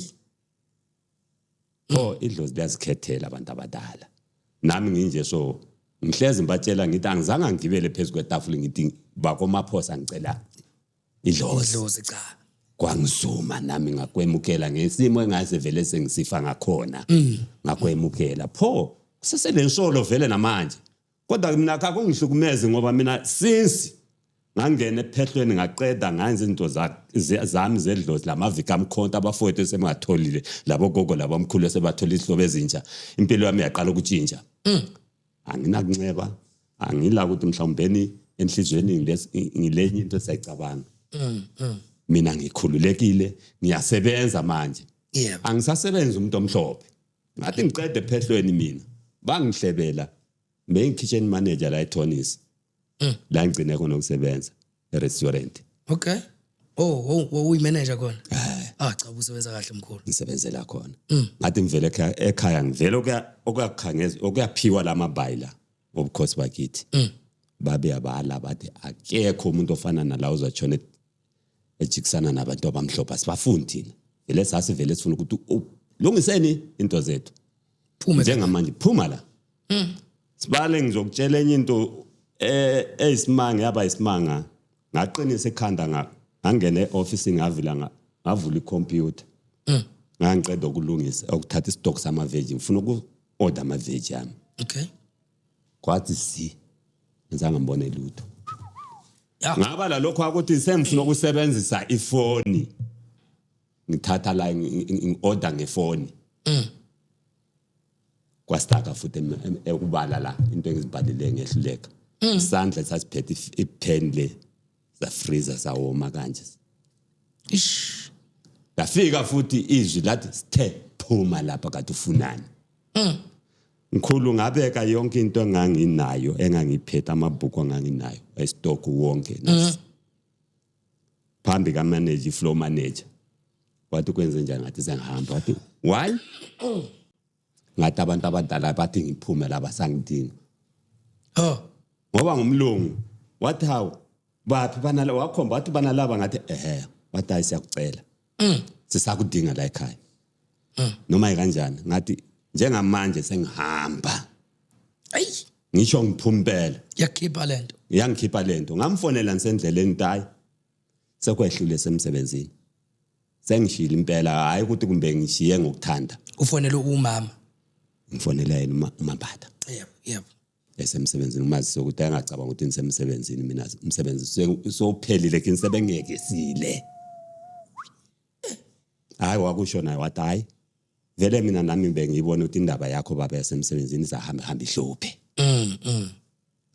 Pho idlozi liyazikhethela abantu abadala. Nami nginje, so ngihlezi ngibatshela ngithi angizange ngigibele phezu kwetafula ngithi bakomaphosa ngicela idlozi. Idlozi, cha. Kwangizuma nami ngakwemukela ngesimo engase vele sengisifa ngakhona, ngakwemukela. Pho kuseselensolo vele namanje, kodwa mina akungihlukumezi ngoba mina since ngangena ephehlweni ngaqeda, nganza izinto zami zedlozi, lamaviki amkhonto, abafowethu esematholile, labo gogo labamkhulu esebathola izihlobo ezintsha, impilo yami yaqala ukutshintsha. Anginakunceba, angila ukuthi mhlawumbeni enhliziyweni ngilenye into esayicabanga. Mina ngikhululekile, ngiyasebenza manje. Angisasebenzi umuntu omhlophe. Ngathi ngiqede ephehlweni mina, bangihlebela, bengi-kitchen manager la eTonis, la ngigcine khona ukusebenza e-restaurant. Okay. Oh, oh, uyi-manager khona. Ah, cha, usebenza kahle mkhulu. Ngisebenzela khona. Ngathi ngivele ekhaya ngivele okuyakhangeza okuyaphiwa lamabayila obukhosi bakithi. Babe abala bathi akekho umuntu ofana nala uzatshona ejikisana nabantu abamhlophe, asibafuni thina. Vele sasivele sifuna ukuthi lungiseni into zethu. Phume. Njengamanje phuma la. Sibale, ngizokutshela enye into eyisimanga, yaba isimanga. Ngaqinisa ekhanda, ngangena e-office, ngavila, ngavula ikhompyutha. Ngangiceda ukulungisa ukuthatha istock sama-veg, ngifuna uku-order ama-veg ami. Kwathi si ngizange ngibone lutho. Ngaba lalokho ukuthi sengifuna ukusebenzisa ifoni, ngithatha la ngi-order ngefoni, kwastaka futhi ekubala la into engizibhalile, ngehluleka. Isandla sasiphethe ipen le safreeza, sawoma kanje. Ish. Lafika futhi izwi lathi, "Sithe phuma lapha, kade ufunani?" Mkhulu, ngabeka yonke into enganginayo, engangiphethe, amabhuku enganginayo, estock wonke phambi ka-manager, floor manager. Wathi, "Kwenze njani?" Ngathi, "Sengihamba." Wathi, "Why?" Ngathi, "Abantu abadala bathi ngiphume la, basangidinga." Oh. Ngoba ngumlungu. Wathi, "Hawu, baphi banala?" Wakhomba wathi, "Banalaba." Ngathi, "Ehe." Wathi, "Hayi, siyakucela, sisakudinga la ekhaya noma ikanjani." Ngathi, "Njengamanje sengihamba." Ayi. Ngisho ngiphuma impela. Yakhipha lento. Yangikhipha lento. Ngamfonela ngisendleleni, hayi, sekwehlule semsebenzini, sengishilo impela, hayi ukuthi kumbe ngishiye ngokuthanda. Ufonele umama? Ngifonela yena uMambatha. Yebo, yebo. Esemsebenzini, umazise ukuthi angacabanga ukuthi ngisemsebenzini mina, umsebenzi sowuphelile kini, sebengiyekisile. Hayi, wakusho naye, wathi, "Hayi vele, mina nami bengiyibona ukuthi indaba yakho baba yasemsebenzini izahamba hamba ihluphe."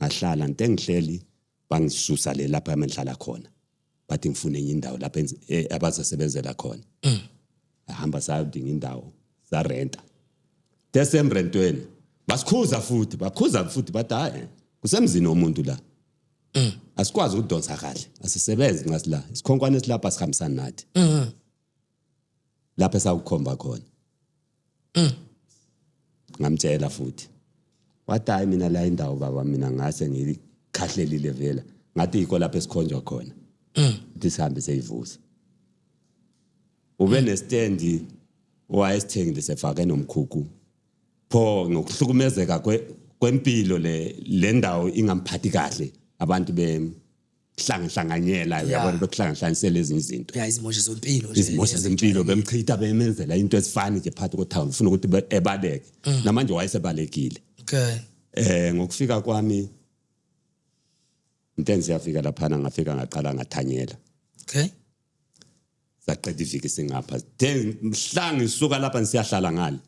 Ngahlala nto engihleli, bangisusa le lapha engihlala khona, bathi ngifune enye indawo lapha abazosebenzela khona. Ahamba sayodinga indawo, sarenta tesemrentweni, basikhuza futhi, bakhuza futhi, bathi, "Hayi, kusemzini womuntu la, asikwazi ukudonsa kahle, asisebenzi ngasila isikhonkwane esilapha, sihambisana nathi lapha esakukhomba khona." Ngamtshela futhi, wathi, "Hayi, mina la indawo baba, mina ngase ngikhahlelile vela." Ngathi, "Yikho lapho esikhonjwa khona ukuthi sihambe seyivusa." Ube nestendi owayesithengile, sefake nomkhukhu pho ngokuhlukumezeka kwempilo, le ndawo ingamphathi kahle, abantu behlangahlanganyela, uyabona, bekuhlangahlanganisela ezinye izinto. Ya, izimoshe zempilo nje. Izimosha zempilo, bemchitha, bemenzela into ezifani nje phakathi kotown, ufuna ukuthi ebaleke. Namanje wayesebalekile. Ngokufika kwami into engiyafika laphana, ngafika ngaqala ngathanyela. Saqeda iviki singapha, then mhla ngisuka lapha ngisiyahlala ngale,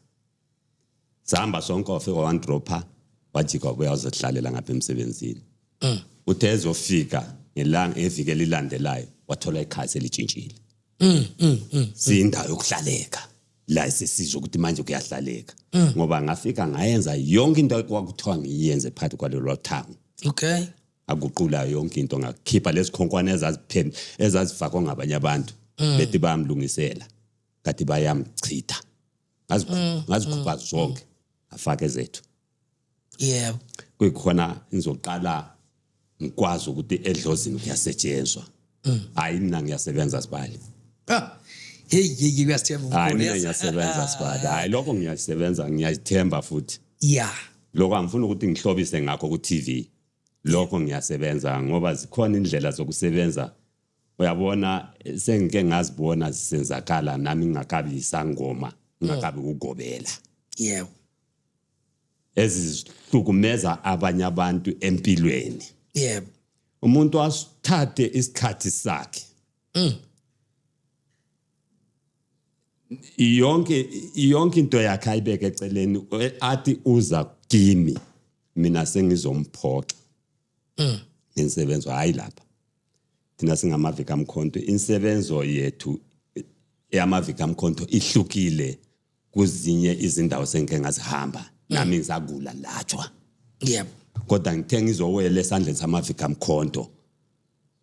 sahamba sonke, wafika wandropha, wajika, wabuya wazohlalela ngapha emsebenzini. Uthe ezofika ngelanga eviki elilandelayo, wathola ikhaya selitshintshile, siyindawo yokuhlaleka la, sesizwe ukuthi manje kuyahlaleka, ngoba ngafika ngayenza yonke into ekwakuthiwa ngiyenze phakathi kwalelo thango. Aguqula yonke into, ngakhipha lezikhonkwane ezazipheni ezazifakwa ngabanye abantu, bethi bayamlungisela kathi bayamchitha, ngazikhupha zonke, afake ezethu. Kuyikhona ngizoqala ngikwazi ukuthi edlozini kuyasetshenzwa. Hayi, mina ngiyasebenza sibali. Ah. Hey, hey, hey, uyasithemba Hayi, mkhulu. mina ngiyasebenza sibali. Hayi, lokho ngiyasebenza, ngiyazithemba futhi. Lokho angifuni ukuthi ngihlobise ngakho ku-TV. Lokho ngiyasebenza ngoba zikhona indlela zokusebenza, uyabona, sengike ngazibona zisenzakala nami ngingakabi isangoma, ngingakabi ukugobela, ezihlukumeza abanye abantu empilweni. Umuntu asithathe isikhathi sakhe yonke into yakhe ayibeke eceleni, athi uza kimi, mina sengizomphoxa ngensebenzo. Hayi, lapha thina singamavika mkhonto, insebenzo yethu eyamavika mkhonto ihlukile kuzinye izindawo sengike ngazihamba nami, ngisakula latshwa. Kodwa ngithe ngizowela esandleni samavika mkhonto.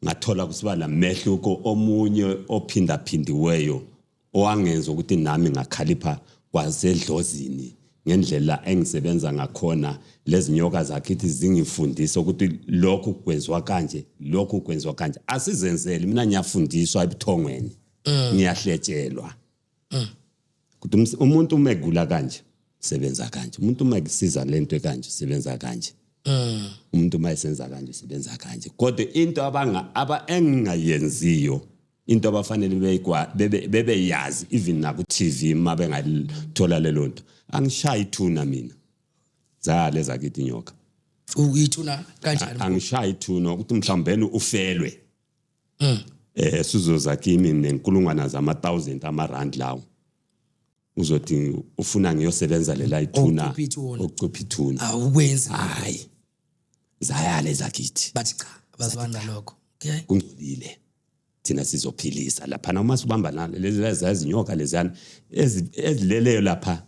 Ngathola kusiba lamehluko omunye ophindaphindiweyo owangenza ukuthi nami ngakhalipha kwasedlozini ngendlela engisebenza ngakhona. Lezi nyoka zakithi zingifundisa ukuthi lokhu kwenziwa kanje, lokhu kwenziwa kanje. Asizenzeli, mina ngiyafundiswa ebuthongweni, ngiyahletshelwa ukuthi umuntu uma egula kanje sebenza kanje, umuntu uma ekusiza lento kanje sebenza kanje, umuntu uma esenza kanje sebenza kanje. Kodwa into abanga aba engingayenziyo, into abafanele bebeyazi even naku TV uma bengalithola lelo nto, angishayi ithuna mina. Zale zakithi inyoka. Uyithuna kanjani? Angishayi ithuna ukuthi mhlawumbe ufelwe. Sizoza kimi nenkulungwana zama 1000 amarand lawo. Uzothi ufuna ngiyosebenza lela ithuna, ukucupha ithuna. Awukwenzi. Hayi. Zayale zakithi. Bathi cha, abazwani nalokho. Okay. Kungcolile. Thina sizophilisa lapha noma sibamba lezi zazinyoka lezana ezileleyo lapha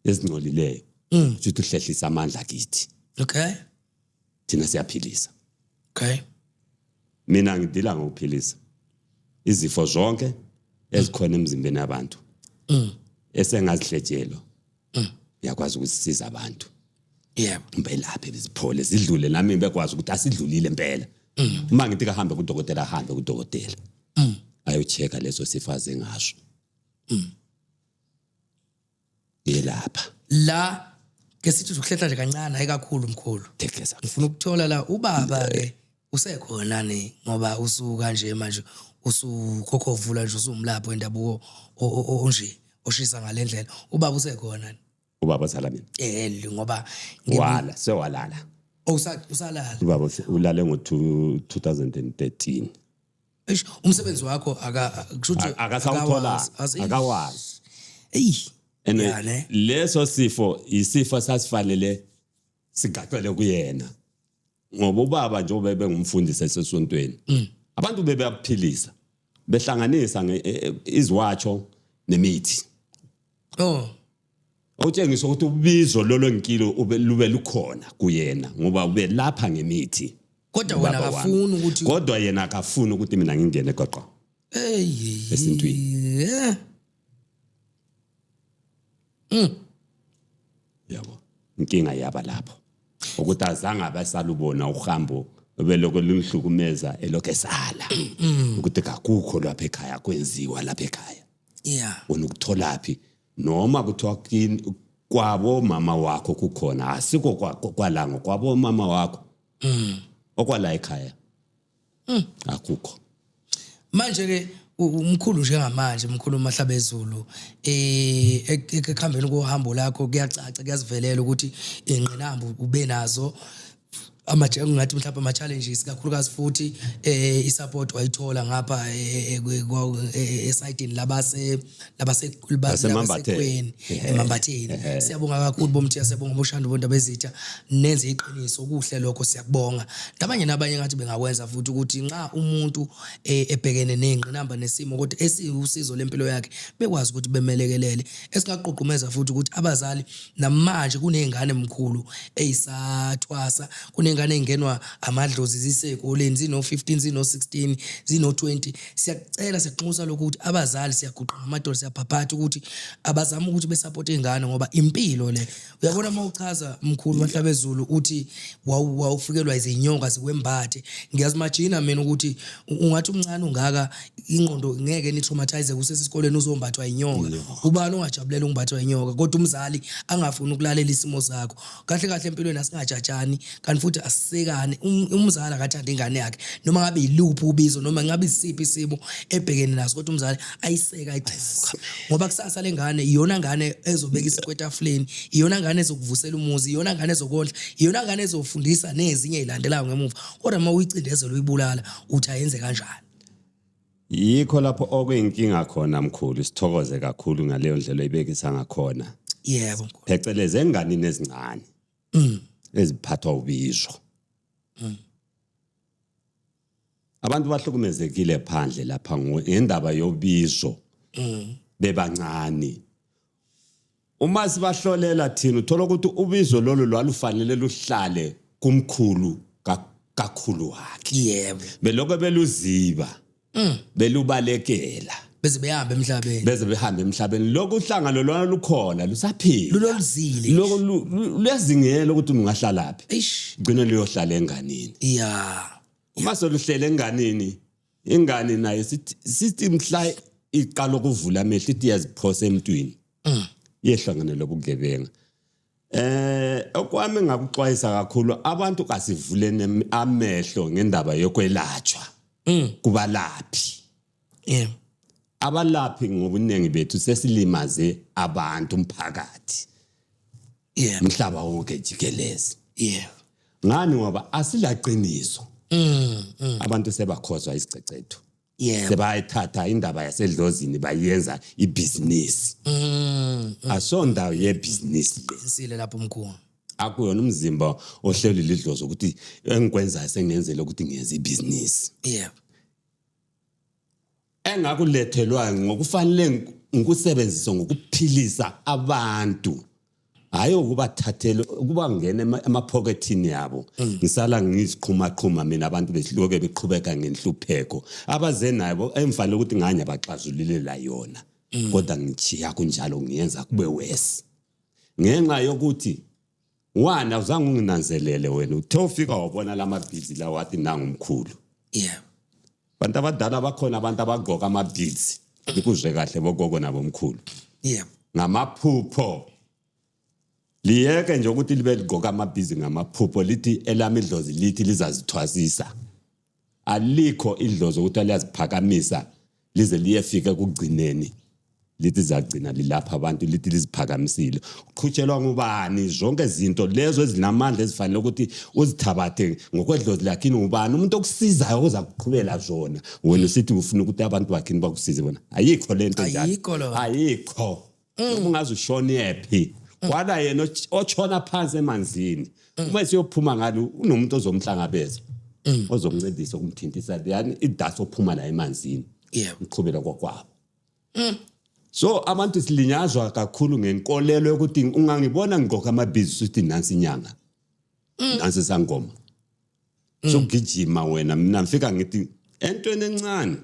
ezingcolileyo. Uthi uhlehlisa amandla kithi. Okay. Thina siyaphilisa. Okay. Mina ngidila ngokuphilisa izifo zonke ezikhona emzimbeni yabantu. Esengazihletshelo. Ngiyakwazi ukusisiza abantu. Yebo. Ngibelaphe beziphole zidlule nami bekwazi ukuthi asidlulile impela. Uma ngithi kahambe kudokotela, ahambe kudokotela. Ayochecka leso sifo azengasho. Yelapha. La ke sithi ukuhlehla nje kancane, hayi kakhulu mkhulu. Ngifuna ukuthola la ubaba ke usekhona ne, ngoba usuka nje manje usukhokhovula nje usumlapho wendabuko onje oshisa ngalendlela. Ubaba usekhona ne? Ubaba usala mina. Ngoba wala sewalala. Usalala. Ubaba ulale ngo 2013. Eish, umsebenzi wakho kusho akasawuthola, akawazi. Ey. Ene leso sifo isifo sasifanele sigaqele kuyena. Ngoba ubaba njengoba bengumfundisi esesontweni, abantu bebeyaphilisa behlanganisa iziwatsho nemithi. Oh. Otshengisa ukuthi ubizo lolo nkilo lube lukhona kuyena ngoba ube lapha ngemithi. Kodwa wena akafuni ukuthi, kodwa yena akafuni ukuthi mina ngingene goqo. Hey, esintwini. Yabo. Inkinga yaba lapho. Ukuthi azange abasalubona uhambo beloko lumhlukumeza elokho esala. Ukuthi akukho lapha ekhaya kwenziwa lapha ekhaya. Yeah. Wena ukutholaphi noma kuthiwa kwabo mama wakho kukhona, asiko kwalango kwabo mama wakho. Okwala ekhaya. Akukho. Manje ke umkhulu njengamanje, umkhulu Mahlabezulu, ekuhambeni kohambo lakho kuyacaca, kuyazivelela ukuthi ingqinamba ube nazo, ngathi mhlawumbe ama challenges kakhulukazi, futhi isupport wayithola ngapha esayidini labasekweni eMambatheni. Siyabonga kakhulu bomthiya, siyabonga boshando bonto bezitha, nenze iqiniso kuhle lokho, siyakubonga. Nabanye nabanye ngathi bengakwenza futhi ukuthi nxa umuntu ebhekene nengqinamba nesimo kodwa esiwusizo lempilo yakhe bekwazi ukuthi bemelekelele. Esingaqoqumeza futhi ukuthi abazali namanje kunezingane mkhulu eyisathwasa, kunengane engenwa amadlozi zisekoleni, zino 15, zino 16, zino 20. Siyacela, siyanxusa lokhu ukuthi abazali, siyaguqa ngamadolo, siyaphaphatha ukuthi abazame ukuthi besupport ingane ngoba impilo le. Uyabona uma uchaza mkhulu Mahlabezulu uthi wawufikelwa izinyoka zikwembathe, ngiyazimagina mina ukuthi ungathi umncane ungaka ingqondo ngeke ni traumatize kusesikoleni uzombathwa inyoka. Ubani ongajabulela ukumbathwa inyoka? Kodwa umzali angafuni ukulalela isimo sakho. Kahle kahle empilweni asingajajani, kanti futhi asisekane. Umzali akathanda ingane yakhe noma ngabe yiluphi ubizo noma ngabe isiphi isimo ebhekene naso, kodwa umzali ayiseka ayixhase, ngoba kusasa lengane iyona ngane ezobeka isinkwa etafuleni, iyona ngane ezokuvusela umuzi, iyona ngane ezokondla, iyona ngane ezofundisa nezinye ezilandelayo ngemuva. Kodwa uma uyicindezela uyibulala, uthi ayenze kanjani? Yikho lapho okuyinkinga khona mkhulu, sithokoze kakhulu ngaleyo ndlela oyibekisa ngakhona. Yebo mkhulu. Phecelezi enganini ezincane eziphathwa ubizo. Abantu bahlukumezekile phandle lapha ngendaba yobizo bebancane. Uma sibahlolela thina uthola ukuthi ubizo lolu lwalufanele luhlale kumkhulu Kakhulu wakhe. Yebo. Beloko beluziba. Belubalekela. Beze behambe emhlabeni. Beze behambe emhlabeni. Lokhu uhlanga lolwana lukhona lusaphila. Luloluzile. Lokho luyazingela ukuthi ungahlalaphi. Eish. Gcina luyohlala enganini. Yeah. Uma soluhlele enganini, ingane nayo sithi mhla iqala ukuvula amehlo ithi iyaziphosa emntwini. Yehlangane lobugebenga. Okwami ngakuxwayisa kakhulu abantu kasivuleni amehlo ngendaba yokwelatshwa. Kubalaphi. Yeah. Abalaphi ngobuningi bethu sesilimaze abantu umphakathi. Yeah. Umhlaba wonke jikeleze. Yeah. Ngani ngoba asilaqiniso. Abantu sebakhozwa isicecethu. Yeah. Sebayithatha indaba yasedlozini bayenza ibhizinisi. Asondawo yebhizinisi le. Sisile lapho mkhulu. Akuyona umzimba ohleli lidlozi ukuthi engikwenzayo sengenzele ukuthi ngiyenze ibhizinisi. Yeah. Engakulethelwa ngokufanele ngikusebenzise ngokuphilisa abantu. Hayi ukubathathela ukuba ngene emapocketini yabo. Ngisala ngiziqhuma qhuma mina abantu besihluke beqhubeka ngenhlupheko. Abaze nabo emfanele ukuthi nganye abaxazululela yona. Kodwa ngichiya kunjalo ngiyenza kube worse. Ngenxa yokuthi wana uzange unginanzelele wena uthe ufika wabona lamabhizi la wathi nangumkhulu. Yeah. Abantu abadala bakhona abantu abagqoka amabhizi. Ikuzwe kahle bogogo nabomkhulu. Yeah. Ngamaphupho. Liyeke nje ukuthi libe ligqoka amabhizi ngamaphupho lithi elami idlozi lithi lizazithwasisa. Alikho idlozi ukuthi liyaziphakamisa lize liyefika kugcineni. Lithi zagcina lilapha abantu lithi liziphakamisile. Uqhutshelwa ngubani zonke izinto lezo ezinamandla ezifanele ukuthi uzithabathe ngokwedlozi lakini ubani umuntu okusizayo ozakuqhubela zona. Wena usithi ufuna ukuthi abantu bakini bakusize bona. Ayikho lento njalo. Ayikho lo. Ayikho. Noma ungaze ushone ephi. Kwala yena otshona phansi emanzini. Uma siyophuma ngalo unomuntu ozomhlangabeza. Ozomncedisa ukumthintisa yani idasi ophuma la emanzini. Yeah. Uqhubela kwakwabo. So abantu silinyazwa kakhulu ngenkolelo yokuthi ungangibona ngigqoka amabhizi uthi nansi inyanga. Nansi sangoma. So gijima wena mina ngifika ngithi entweni encane.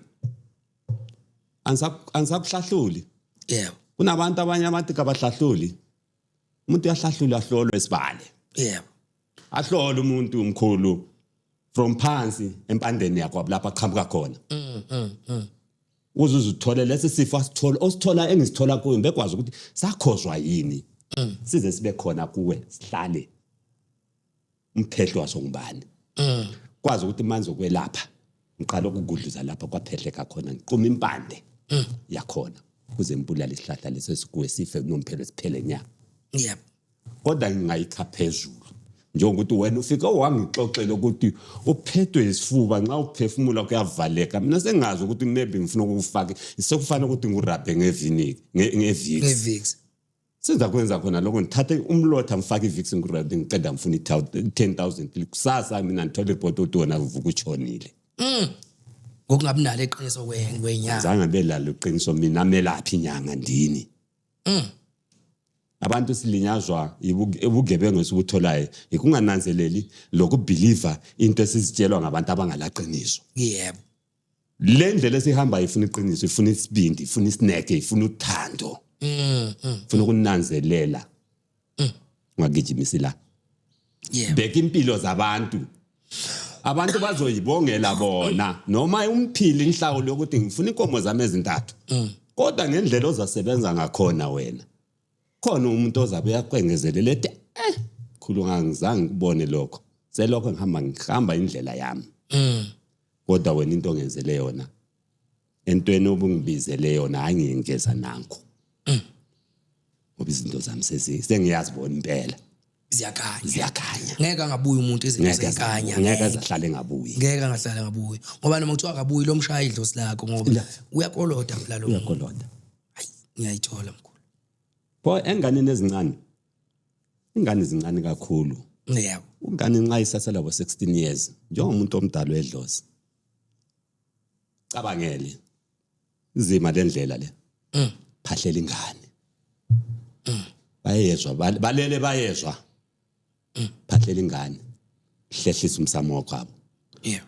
Angisakuhlahluli. Yeah. Kunabantu abanye abantu kabahlahluli. Umuntu uyahlahlula ahlolwe esibale. Yeah. Ahlole umuntu umkhulu from phansi empandeni yakho lapha aqhamuka khona. Uze uthole lesi sifo asithola osithola engisithola kuwe bekwazi ukuthi sakhozwa yini. Size sibe khona kuwe sihlale. Umphehlo waso ngubani? Kwazi ukuthi manje ukwelapha ngiqala ukugudluza lapha kwaphehleka khona ngiquma impande yakhona kuze ngibulale isihlahla leso sikuwe sife kunomphelo siphele nya. Yep. Kodwa ngingayikha phezulu. Njengokuthi wena ufike wangixoxela ukuthi uphethwe isifuba nxa uphefumula kuyavaleka. Mina sengazi ukuthi maybe ngifuna ukufaka sekufanele ukuthi ngirabhe ngeviniki ngeVicks. NgeVicks. Senza kwenza khona lokho ngithathe umlotha ngifake iVicks ngirabhe ngiqeda ngifuna 10,000 kusasa mina ngithola report ukuthi wena uvuka utshonile. Ngokungabi nalo iqiniso kwenyanga. Zange belalo iqiniso mina melaphi inyanga ndini. Abantu silinyazwa ubugebengu esibutholayo ikungananzeleli lokubelieve into esizitshelwa ngabantu abangalaqiniso. Yebo. Le ndlela esihamba ifuna iqiniso, ifuna isibindi, ifuna isineke, ifuna uthando. Ifuna ukunanzelela. Ungagijimisi la. Yebo. Bheka impilo zabantu. Abantu bazoyibongela bona noma umphili inhlawulo yokuthi ngifuna inkomo zami ezintathu. Kodwa ngendlela ozasebenza ngakhona wena. Khona umuntu ozabe uyakwengezelela ethi khulu ngangizange ngibone lokho. Selokho ngihamba indlela yami. Kodwa wena into ongenzele yona entweni obungibizele yona angiyengeza nanku. Ngoba izinto zami sengiyazibona impela. Ziyakhanya. Ziyakhanya. Ngeke angabuyi umuntu izinto ziyakhanya. Ngeke azahlale ngabuyi. Ngeke angahlale ngabuyi. Ngoba noma kuthiwa akabuyi lo mshaya idlozi lakho ngoba uyakoloda phela lo. Uyakoloda. Hayi ngiyayithola mkhulu. Pho enganeni ezincane. Ingane ezincane kakhulu. Yebo. Ungane nxa isasela bo 16 years njengomuntu omdala wedlozi. Cabangele. Izima lendlela le. Phahlela ingane. Bayezwa balele bayezwa. Phahlela ingane. Hlehlisa umsamo wakho. Yeah.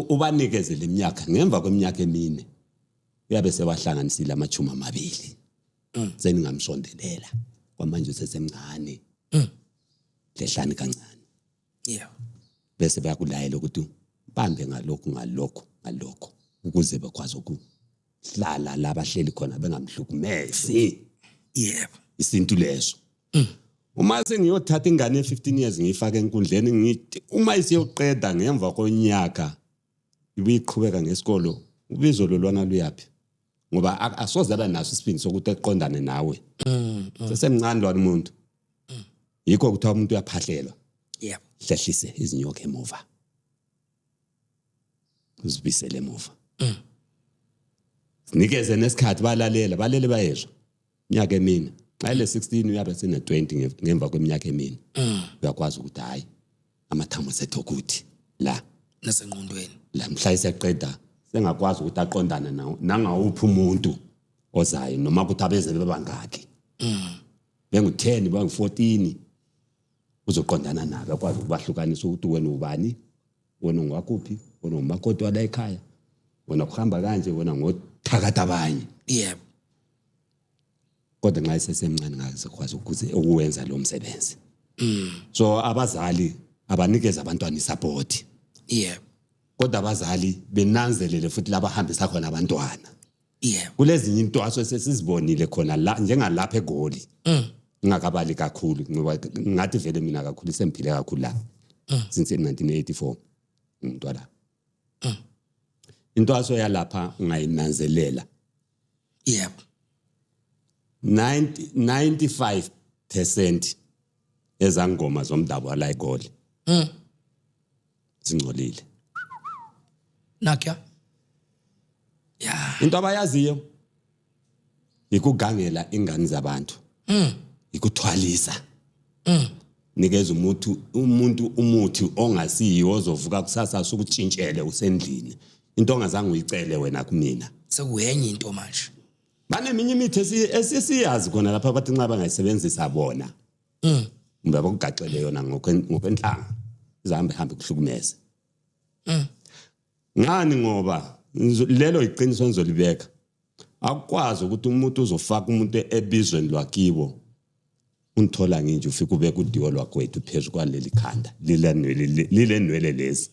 Ubanikeze leminyaka, ngemva kweminyaka 4 uyabe sewahlanganisile 20. Seningamsondelela kwamanje usesemncane. Lehlani kancane. Yeah. Bese bayakulayela ukuthi bambe ngalokhu ngalokhu ngalokhu ukuze bekwazi ukuhlala la bahleli khona bengamhlukumezi. Yebo. Isintu leso. Uma sengiyothatha ingane ye-15 years ngiyifake enkundleni, ngithi uma isiyoqeda ngemva konyaka ibiqhubeka ngesikolo, ubizo lolwana luyaphi? Ngoba asoze abe naso isibindi sokuthi eqondane nawe. Sesemncane lwana umuntu. Yikho kuthiwa umuntu uyaphahlelwa. Yebo. Hlehlise izinyoka emuva. Uzibisele emuva. Sinikeze nesikhathi balalela, balele bayezwa. Iminyaka 4. Xa ile 16 uyabe sene 20 ngemva kweminyaka 4. Uyakwazi ukuthi hayi amathambo sethu ukuthi la nasengqondweni. La mhla iseqeda sengakwazi ukuthi aqondane nawo nangawuphi umuntu ozayo noma ukuthi abeze bebangaki. Bengu10 bengu14 uzoqondana nabo akwazi ukubahlukanisa ukuthi wena ubani, wena ungwakuphi, wena umakoti wala ekhaya, wena kuhamba kanje, wena ngothakatha abanye. Yebo. Kodwa nxa esesemncane ngakwazi ukuze ukuwenza lo msebenzi. So abazali abanikeza abantwana isupport. Yebo. Kodwa abazali benanzelele futhi labahambisa khona abantwana. Yebo. Kulezinye intwaso sesizibonile khona la njengalapha eGoli. Ngingakabali kakhulu ngoba ngathi vele mina kakhulu semphile kakhulu la. Since 1984 umntwana. Intwaso yalapha ungayinanzelela. Yebo. 95% ezangoma zomdabu la eGoli. Singcolile. Nakya. Yeah. Into abayaziyo ikugangela ingane zabantu. Ikuthwalisa. Nikeza umuntu umuthi ongasiyiwo ozovuka kusasa sukutshintshele usendlini. Into ongazange uyicele wena kumina. Sekuyenye into manje. Baneminye imithi esisiyazi khona lapha bathi nxa bangayisebenzisa bona. Kumbe bakugaxele yona ngokwenhlanga. Izahambe hambe kuhlukumeze. Ngani ngoba lelo iqiniso nizolibeka. Akukwazi ukuthi umuntu uzofaka umuntu ebizweni lwakibo. Unthola nginje ufike ubeka udiwo lwakwethu phezulu kwaleli khanda lile nwele lezi.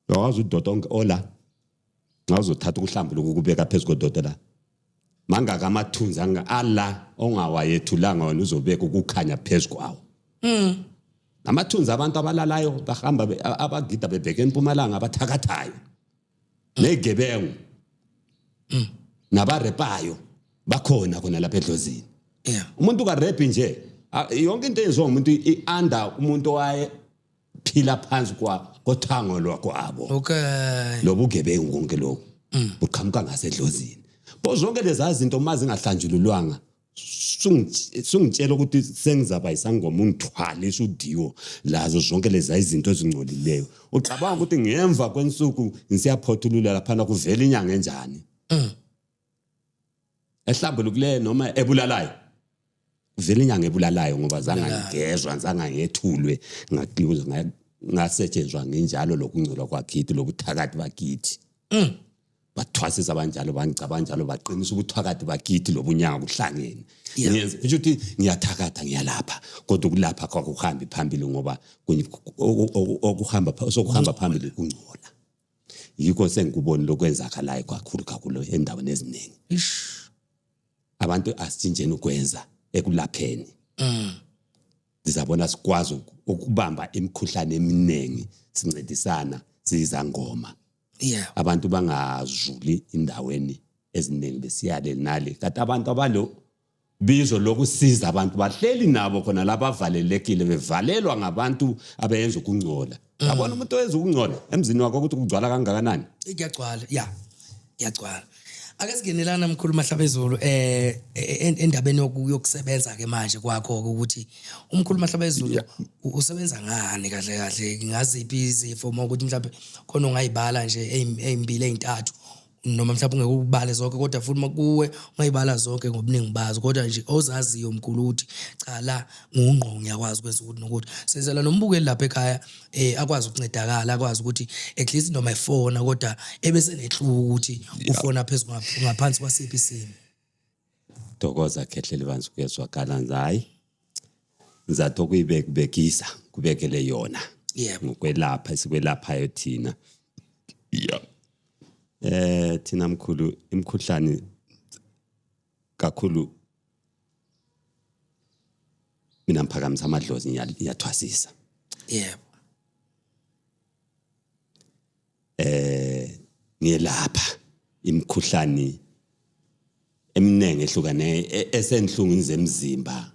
Yazi udoda onke ola. Ngazothatha ukuhlambuluka ukubeka phezulu kododa la. Mangaka amathunzi ala ongawayethulanga wena uzobeka ukukhanya phezulu kwawo. Amathunzi abantu abalalayo bahamba abagida bebheke empumalanga abathakathayo. Negebengu. Nabarepayo bakhona khona lapha edlozini. Yeah. Umuntu karepi nje yonke into eyenziwa umuntu ianda umuntu owaye phila phansi kwa kothango lwakwabo. Okay. Lobugebengu konke lokho buqhamuka ngasedlozini. Bo zonke lezi zinto uma zingahlanjululwanga sungitshela ukuthi sengizaba isangoma ungithwalisa udiwo lazo zonke lezi izinto ezingcolileyo. Ucabanga ukuthi ngemva kwensuku ngisiyaphothulula lapha kuvela inyanga enjani? Ehlambulukileyo noma ebulalayo? Vele inyanga ebulalayo ngoba zangangezwa, zangangethulwe, ngakliuzwa, ngasetshenzwa nginjalo lokungcola kwakithi lobuthakathi bakithi. Bathwasisa abanjalo, bangicaba njalo, baqinisa ubuthakathi bakithi lobunyanga kuhlangene. Ngiyenza kusho ukuthi ngiyathakatha ngiyalapha, kodwa ukulapha kwakuhambi phambili ngoba okuhamba sokuhamba phambili kungcola. Yikho sengikubona lokwenzakalayo kakhulu kakhulu endaweni eziningi. Abantu asitshintsheni ukwenza ekulapheni. Sizabona sikwazi ukubamba imikhuhlane eminingi sincedisana sizangoma. Yeah. Abantu bangazuli indaweni eziningi besiyale nale. Kanti abantu abalo bizo lokusiza abantu bahleli nabo khona lapha avalelekile bevalelwa ngabantu abayenza ukungcola. Yabona umuntu oyenza ukungcola emzini wakho ukuthi kugcwala kangakanani? Iyagcwala, yeah. Iyagcwala. Ake singenelana mkhulu Mahlabezulu endabeni yokusebenza ke manje kwakho ukuthi umkhulu Mahlabezulu usebenza ngani kahle kahle, ngaziphi izifo uma ukuthi mhlawumbe khona ungayibala nje ezimbili ezintathu Noma mhlawumbe ungeke ubale zonke, kodwa futhi makuwe ungayibala zonke ngobuningi bazo, kodwa nje ozaziyo mkhulu ukuthi cha la ngungqo ngiyakwazi ukwenza ukuthi nokuthi. Senzela nombukeli lapha ekhaya akwazi ukuncedakala, akwazi ukuthi at least noma efona kodwa ebese nehluku ukuthi ufona phezulu ngaphansi kwasiphi isimo. Thokoza khehle libanzi kuyezwakala hayi. Ngizathi okuyibekubekisa kubekele yona. Yebo. Ngokwelapha esikwelaphayo thina. Yeah. Thina mkhulu imkhuhlane kakhulu mina ngiphakamisa amadlozi ngiyathwasisa. Yebo. Ngiyelapha imikhuhlane eminingi ehlukane esenhlungwini zemzimba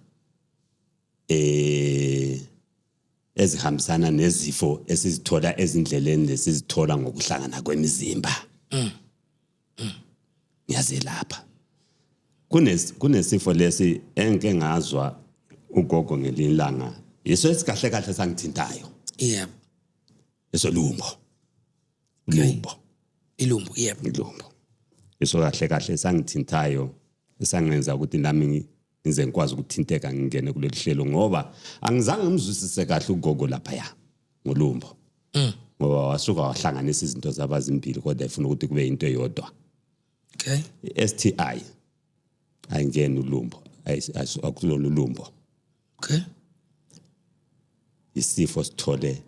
ezihambisana nezifo esizithola ezindleleni lesizithola ngokuhlangana kwemizimba. Ngiyazelapha. Kunesifo lesi engike ngazwa ugogo ngelinye ilanga, yiso esikahle kahle sangithintayo. Yebo. Esolumbo. Ilumbo. Ilumbo, yebo. Ilumbo. Yiso kahle kahle sangithintayo, esangenza ukuthi nami ngize ngikwazi ukuthinteka ngingene kuleli hlelo, ngoba angizange ngimzwisise kahle ugogo lapha ngolumbo. Ngoba wasuka wahlanganisa izinto zabazimbili kodwa efuna ukuthi kube into eyodwa. Okay. I-STI ayingeni ulumbo, akulona ulumbo. Okay. Isifo sithole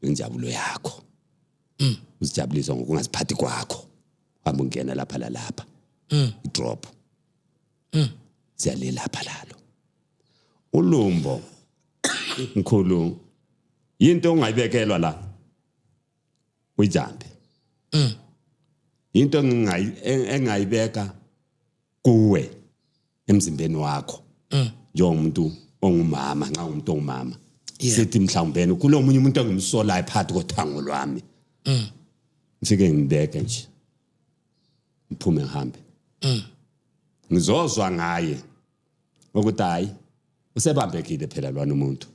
injabulo yakho. Uzijabulisa ngokungaziphathi kwakho. Hamba ungena lapha lalapha. I-drop. Siyalelapha lalo. Ulumbo mkhulu into ongayibekelwa la uyijambe. Into engayibeka kuwe emzimbeni wakho. Njengomuntu ongumama, nxa umuntu ongumama. Sithi mhlawumbe kulomunye umuntu engimsolayo phakathi kothango lwami. Ngifike ngibeke nje. Ngiphume ngihambe. Ngizozwa ngaye ukuthi hayi usebambekile phela lwana umuntu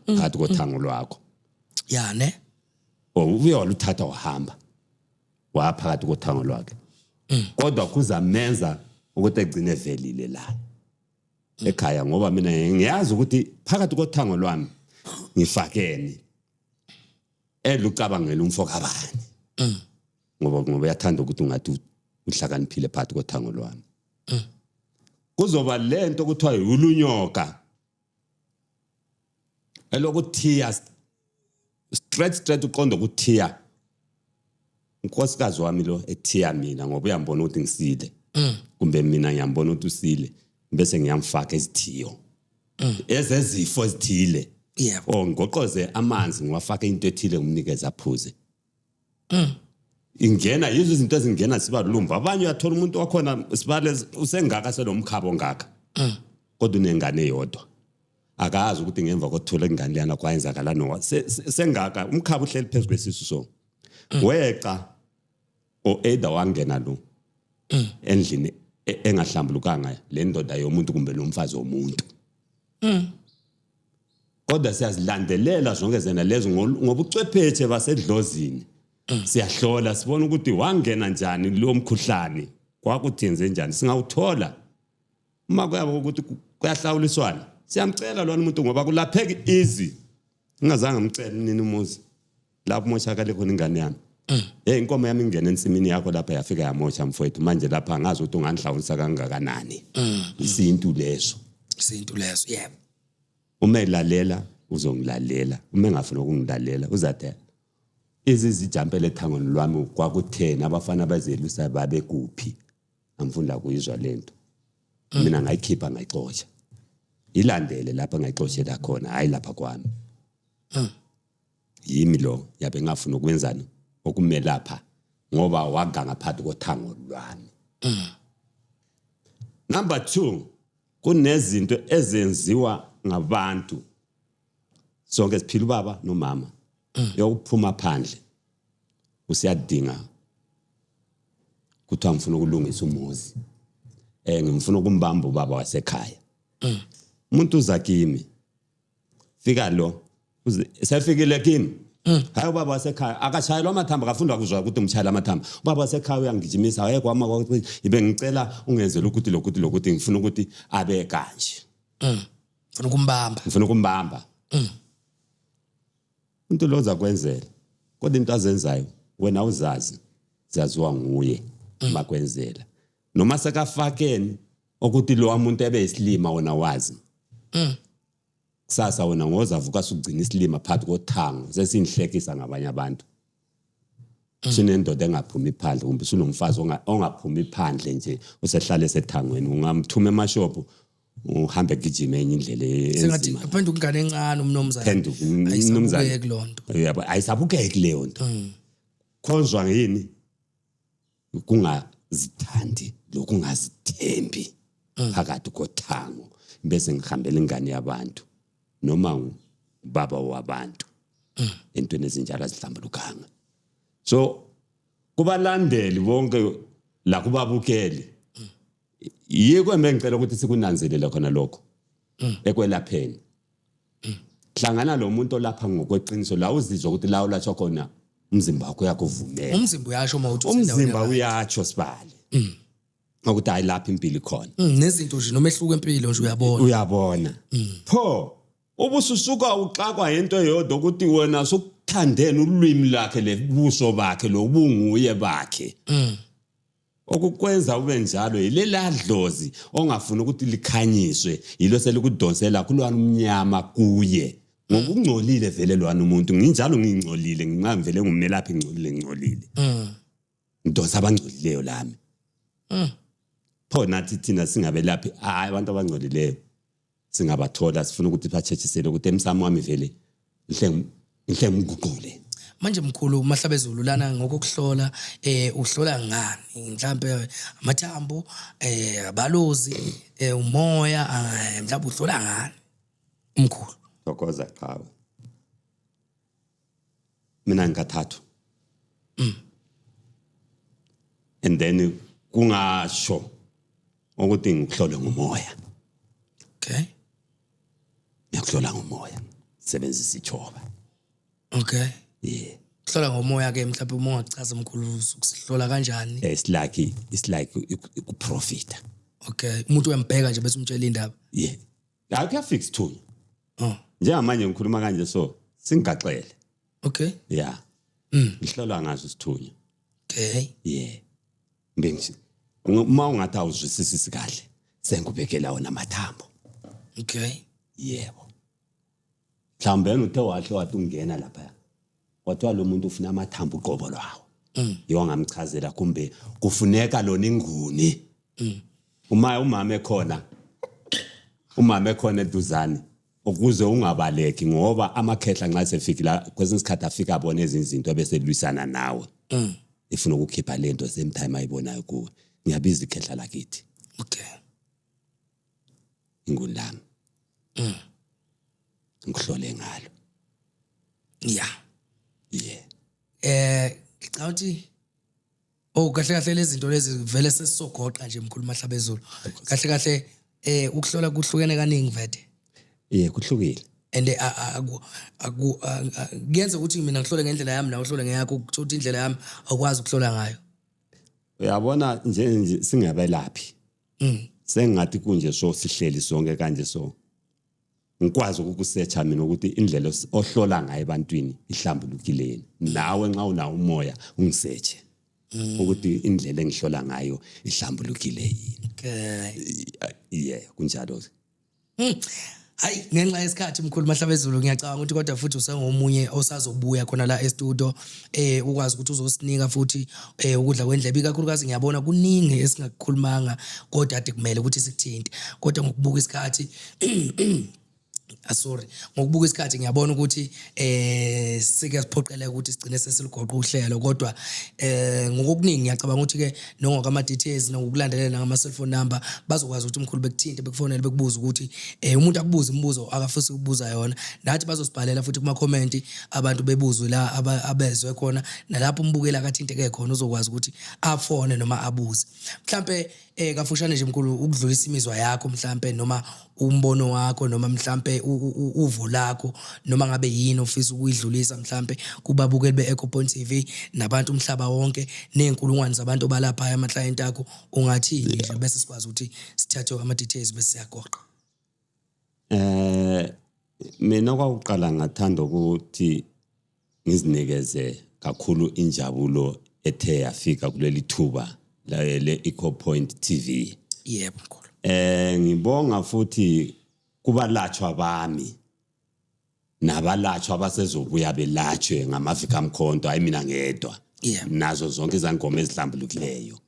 phakathi kothango lwakho. Ya ne? Ubuye waluthatha wahamba waphakathi kothango lwakhe. Kodwa kuzamenza ukuthi egcine evelile la ekhaya, ngoba mina ngiyazi ukuthi phakathi kothango lwami ngifakeni elucabangela umfo kabani. Ngoba uyathanda ukuthi ungathi uhlakaniphile phakathi kothango lwami. Kuzoba lento kuthiwa ulunyoka elokuthiya straight uqonda ukuthiya unkosikazi wami lo ethiya mina, ngoba uyambona ukuthi ngisile. Kumbe mina ngiyambona ukuthi usile, bese ngiyamfaka ezithiyo ezezifo ezithile. Yebo. Ngigoqoze amanzi ngiwafake into ethile ngimnikeze aphuze. Ingena yizo izinto ezingena sibalumba. Abanye uyathola umuntu wakhona sibale usengaka selomkhabo ngaka. Kodwa unengane eyodwa. Akazi ukuthi ngemva kokuthola ingane leyana kwayenzakala no sengaka umkhabo uhleli phezulu kwesisu so. Weqa o either wangena lo endlini engahlambulukanga le ndoda yomuntu kumbe lo mfazi womuntu. Kodwa siyazilandelela zonke zena lezo ngobucwepheshe basedlozini. Siyahlola sibona ukuthi wangena njani lo mkhuhlane, kwakuthenze njani, singawuthola. Uma kuyabo ukuthi kuyahlawuliswana, siyamcela lona umuntu ngoba kulapheki easy. Ngingazange ngimcele nini umuzi lapho moshakale khona ingane yami. Hey, inkomo yami ingene ensimini yakho lapha yafika yamosha mfowethu, manje lapha angazi ukuthi unganhlawulisa kangakanani. Isintu leso. Isintu leso, yebo. Uma elalela uzongilalela, uma engafuni ukungilalela uzathi izizijampele ethangweni lwami kwakutheni abafana bazelusa babe kuphi. Angifunda kuyizwa lento. Mina ngayikhipha ngayixosha. Ilandele lapha ngayixoshela khona, hayi lapha kwami. Yimi lo yabe ngafuna ukwenzani okumelapha ngoba waganga phakathi kothango lwami. Number 2, kunezinto ezenziwa ngabantu. Sonke siphila ubaba nomama. Yokuphuma phandle usiyadinga kuthiwa ngifuna ukulungisa umuzi, ngifuna ukumbamba ubaba wasekhaya. Umuntu uza kimi, fika lo sefikile kimi, Hayi, ubaba wasekhaya akashayelwa amathambo, akafundwa kuzwa ukuthi ngishayela amathambo. Ubaba wasekhaya uyangigijimisa, hayi kwama kwakuthi ibe ngicela ungenzele ukuthi lokuthi lokuthi ngifuna ukuthi abe kanje. Ufuna ukumbamba. Ngifuna ukumbamba. Umuntu lo uzakwenzela, kodwa into azenzayo wena uzazi, zaziwa nguye makwenzela. Noma sekafakeni ukuthi lo muntu ebe isilima, wena wazi. Kusasa wena ngozavuka sugcina isilima phakathi kothango, sesinhlekisa ngabanye abantu. Sinendoda engaphumi phandle, kumbe sinomfazi ongaphumi phandle nje, usehlale esethangweni, ungamthuma emashophu uhambe gijima enye indlela Sengathi enzima. aphenduka ingane encane umnumzane. Phenduka umnumzane. Ayisabukeki loo nto. Yabo, ayisabukeki leyo nto. Khonzwa yini? Kungazithandi, lokungazithembi phakathi kothango, bese ngihambela ingane yabantu noma ubaba wabantu entweni ezinjalo azihlambulukanga. So kubalandeli bonke la, kubabukeli, yiko engicela ukuthi sikunanzelele khona lokho ekwelapheni. Hlangana lo muntu olapha ngokweqiniso, la uzizwa ukuthi la ulatshwa khona umzimba wakho uyakuvumela. Umzimba uyasho uma uthi usendaweni Umzimba uyatsho sibale ukuthi hayi, lapha impilo ikhona. Nezinto nje nomehluko empilo nje uyabona. Uyabona pho, ubususuka uxakwa into eyodwa ukuthi wena sukuthandeni ulwimi lakhe, lebuso bakhe, lobunguye bakhe. Okukwenza ube njalo yilela dlozi ongafuni ukuthi likhanyiswe, yilo selikudonsela kulwana umnyama kuye ngokungcolile. Vele lwana umuntu nginjalo, ngingcolile, ngingamvele ngumelaphi, ngingcolile, ngingcolile, ngidonsa abangcolileyo lami. Pho nathi thina singabelaphi, hayi, abantu abangcolileyo singabathola, sifuna ukuthi batshethisele ukuthi emsamo wami vele ngihle ngihle ngiguqule. Manje mkhulu Mahlabezulu, lana ngokuhlola uhlola ngani? Mhlambe amathambo, abalozi, umoya, mhlawumbe uhlola ngani umkhulu? Thokoza qhawe. Mina ngikathathu and then kungasho ukuthi ngikuhlole ngomoya. Ngiyakuhlola ngomoya, sebenzisa ichoba. Yeah. Hlola ngomoya ke, mhlawumbe uma ungachaza mkhulu, usukuhlola kanjani? It's like ukuprofita. Okay, umuntu uyambheka nje bese umtshela indaba? Yeah, hayi, kuyafika isithunywa. Oh. Njengamanje ngikhuluma kanje, so singaxele. Yeah, ngihlolwa ngaso isithunywa. Yeah, bengi uma ungathi awuzwisisi kahle, sengubekela wona amathambo. Yebo, mhlawumbe yena uthe wahle wathi ungena lapha, kwathiwa lo muntu ufuna amathambo uqobo lwawo, yiwo ngamchazela kumbe kufuneka lona inguni uma umama ekhona, umama ekhona eduzane, ukuze ungabaleki, ngoba amakhehla nxa sefikile kwesinye isikhathi afika abone ezinye izinto bese lwisana nawe, ifuna ukukhipha lento same time ayibonayo kuwe. Ngiyabiza ikhehla lakithi, inguni lami, ngikuhlole ngalo. Yeah. Ngicabanga ukuthi oh, kahle kahle lezi zinto lezi vele sesisogoqa nje mkhulu Mahlabezulu. Kahle kahle ukuhlola kuhlukene kaningi vele. Yeah, kuhlukile. And aku kuyenza ukuthi mina ngihlole ngendlela yami, nawe uhlole ngeyakho, kutho ukuthi indlela yami awukwazi ukuhlola ngayo. Uyabona nje singabelaphi, sengathi kunje, so sihleli sonke kanje, so ngikwazi ukukusearcha mina ukuthi indlela ohlola ngayo ebantwini ihlambulukile yini. Nawe nxa unawo umoya ungisearche ukuthi indlela engihlola ngayo ihlambulukile yini. Yeah, kunjalo. Hayi, ngenxa yesikhathi mkhulu Mahlabezulu, ngiyacabanga ukuthi kodwa futhi usengomunye osazobuya khona la e-studio, ukwazi ukuthi uzosinika futhi ukudla kwendlebe, ikakhulukazi ngiyabona kuningi esingakukhulumanga kodwa ade kumele ukuthi sikuthinte, kodwa ngokubuka isikhathi, sorry, ngokubuka isikhathi ngiyabona ukuthi sike siphoqeleka ukuthi sigcine sesilugoqa uhlelo, kodwa ngokuningi ngiyacabanga ukuthi ke nongokama details nokulandelela ngama cellphone number bazokwazi ukuthi umkhulu bekuthinte, bekufonele, bekubuza ukuthi umuntu akubuza imibuzo akafisa ukubuza yona. Nathi bazosibhalela futhi kuma comment abantu bebuzwe la abezwe khona, nalapho umbukeli akathinteke khona uzokwazi ukuthi afone noma abuze. Mhlambe kafushane nje mkhulu, ukudlulisa imizwa yakho mhlambe, noma umbono wakho, noma mhlambe Mhlambe uvo lakho noma ngabe yini ofisa ukuyidlulisa mhlambe kubabukeli be-Echo Point TV nabantu umhlaba wonke nezinkulungwane zabantu balapha ama-client akho, ungathini nje bese sikwazi ukuthi sithathe ama-details bese siyagoqa? Mina kwakuqala ngathanda ukuthi ngizinikeze kakhulu injabulo ethe yafika kuleli thuba le Eco Point TV. Yebo mkhulu. Ngibonga futhi kubalatshwa bami nabalatshwa abasezobuya belatshwe ngamavika mkhonto, hayi mina ngedwa, nazo zonke izangoma ezihlambulukileyo.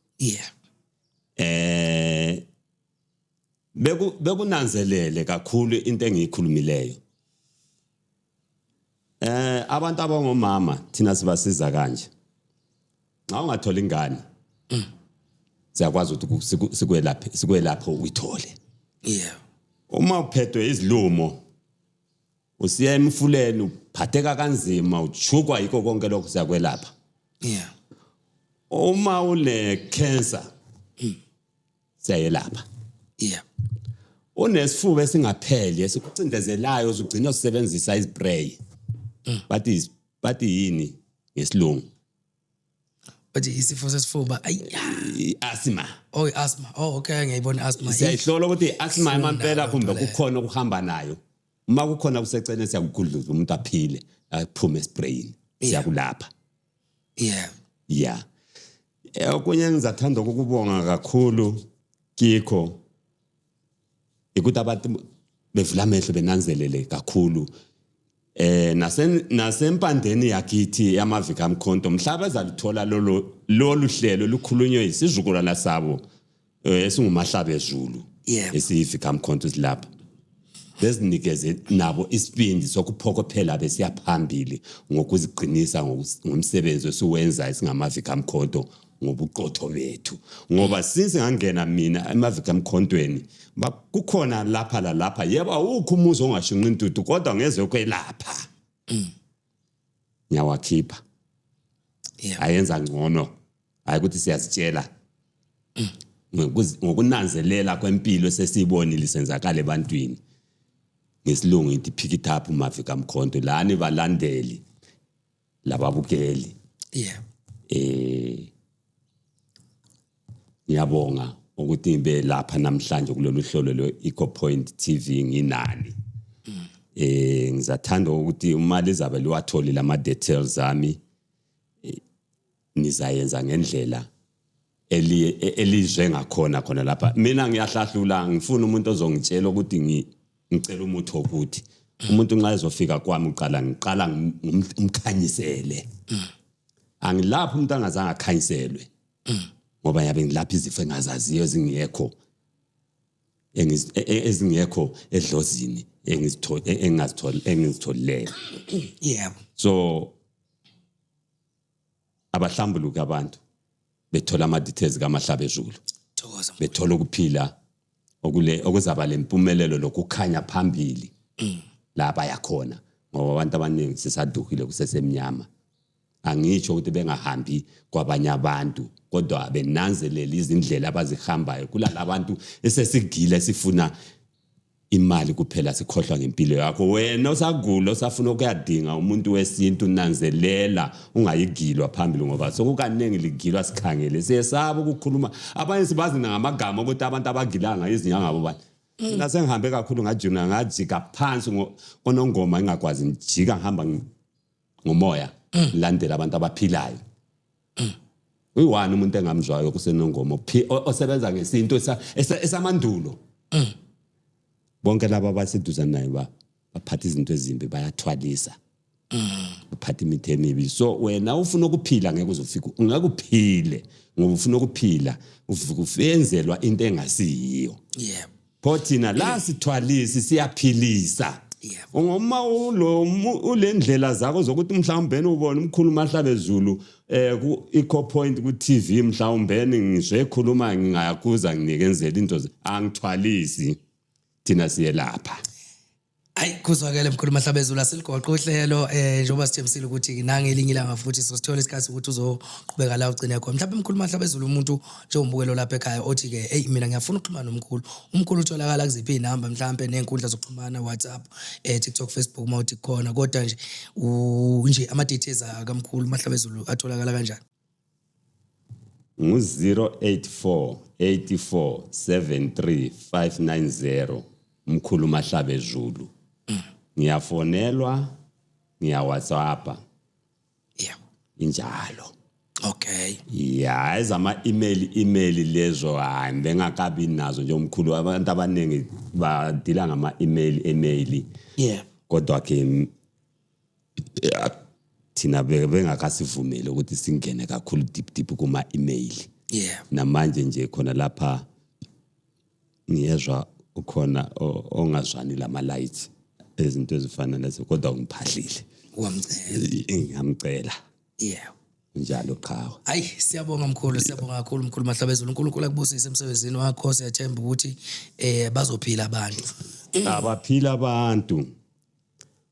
Bekunanzelele kakhulu into engiyikhulumileyo. Abantu abangomama thina sibasiza kanje. Nxa ungathola ingane, siyakwazi ukuthi sikwelaphe uyithole. Uma uphethwe izilumo, usiya emfuleni, uphatheka kanzima, uchukwa yikho konke lokho, siyakwelapha. Uma une cancer, siyayelapha. Unesifuba esingapheli esikucindezelayo, uzugcina usebenzisa ispray. Bathi yini ngesilungu? Bathi isifo sesifuba, ayi. I-asthma. Oh, i-asthma. Oh, okay, ngiyayibona i-asthma. Siyayihlola ukuthi i-asthma Funda emampela loo kumbe nto leyo. kukhona okuhamba nayo. Uma kukhona kuseceleni, siyakugudluza umuntu aphile, aphume esprayini. Siyakulapha. Yeah. Okunye engizathanda ukubonga kakhulu kikho ukuthi abantu bevula amehlo benanzelele kakhulu nasempandeni yakithi yamavika amkhonto, mhla bezalithola lolu hlelo lukhulunywe isizukulwana sabo esingumahlabezulu, esiyivika mkhonto silapha, bezinikeze nabo isibindi sokuphokophela besiya phambili ngokuziqinisa ngomsebenzi esiwenzayo singamavika mkhonto ngobuqotho bethu, ngoba since ngangena mina emavika emkhontweni, kukhona lapha lalapha, yebo, awukho umuzi ongashunqi intuthu, kodwa ngeze kwelapha ngiyawakhipha. Ayenza ngcono, hayi ukuthi siyazitshela ngokunanzelela kwempilo esesiyibonile senzakala ebantwini. Ngesilungu ithi pick it up mavika mkhonto lani balandeli lababukeli. Ngiyabonga ukuthi ngibe lapha namhlanje kulolu hlolo lwe Eco Point TV nginani. Ngizathanda ukuthi uma lizabe liwatholile ama details ami, nizayenza ngendlela elizwe ngakhona khona lapha. Mina ngiyahlahlula, ngifuna umuntu ozongitshela ukuthi ngicela umuthi wokuthi umuntu nxa ezofika kwami uqala ngiqala umkhanyisele. Angilaphi umuntu angazange akhanyiselwe, ngoba yabe ngilapha izifo engazaziyo ezingekho, ezingekho edlozini, engizitholileyo. So abahlambuluke abantu bethola ama details kaMahlabezulu. Thokoza. Bethola ukuphila okuzaba lempumelelo lokukhanya phambili lapha yakhona, ngoba abantu abaningi sisaduhile kusesemnyama. Angitsho ukuthi bengahambi kwabanye abantu, kodwa benanzelele izindlela abazihambayo kulalabantu esesigile sifuna imali kuphela, sikhohlwa ngempilo yakho. Wena osagula osafuna ukuyadinga umuntu wesintu, nanzelela ungayigilwa phambili, ngoba sokukaningi ligilwa sikhangele, siyesaba ukukhuluma. Abanye sibazi ngamagama ukuthi abantu abagilanga izinyanga ngabo bani. Mina sengihambe kakhulu ngajuna ngajika phansi konongoma ngingakwazi, ngijika ngihamba ngomoya, ngilandela abantu abaphilayo. Uyi-one umuntu engamzwayo kusenongoma osebenza ngesintu esamandulo. Bonke laba abaseduzane naye baphatha izinto ezimbi, bayathwalisa, baphatha imithi emibi. So wena ufuna ukuphila ngeke uzofika, ungeke uphile ngoba ufuna ukuphila uyenzelwa into engasiyiyo. Pho thina la sithwalisi siyaphilisa. Ungoma ulendlela zakho zokuthi mhlawumbe ubone umkhulu Mahlabezulu ku Eco Point ku TV, mhlawumbe ngizwe ekhuluma ngingayakuza nginikenzela into angithwalisi, thina siyelapha. Ayi kuzwakele mkhulu Mahlabezulu, asiligoqa uhlelo njengoba sithembisile ukuthi nangelinye ilanga futhi sosithola isikhathi ukuthi uzoqhubeka la ugcine khona. Mhlawumbe mkhulu Mahlabezulu, umuntu njengombukelo lapha ekhaya othi ke hey mina ngiyafuna ukuxhumana nomkhulu, umkhulu utholakala kuziphi izinamba mhlawumbe nezinkundla zokuxhumana, WhatsApp, TikTok, Facebook mawuthi khona, kodwa nje nje ama details akamkhulu Mahlabezulu atholakala kanjani? Ngu-084 84 73 590, mkhulu Mahlabezulu. Ngiyafonelwa, ngiya-WhatsApp. Injalo. Ya, ezama-email, email lezo hayi bengakabi nazo nje umkhulu. Abantu abaningi badila ngama-email, email. Kodwa ke ya, thina bengakasivumeli ukuthi singene kakhulu deep deep kuma-email. Namanje nje khona lapha ngiyezwa ukhona ongazwani lama-lights, izinto ezifana lezo, kodwa ngiphahlile. Wamcela. Ngiyamcela. Njalo qhawe. Hayi siyabonga mkhulu, siyabonga kakhulu mkhulu Mahlabezulu. uNkulunkulu akubusise emsebenzini wakho. Siyathemba ukuthi bazophila abantu. Abaphila abantu,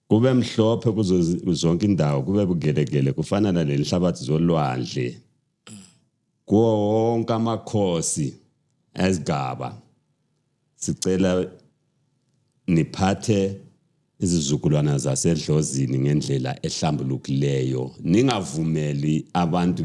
kube mhlophe kuzo zonke indawo, kube bugelegele kufana nalenhlabathi zolwandle kuwo wonke amakhosi ezigaba. Sicela niphathe izizukulwana zasedlozini ngendlela ehlambulukileyo, ningavumeli abantu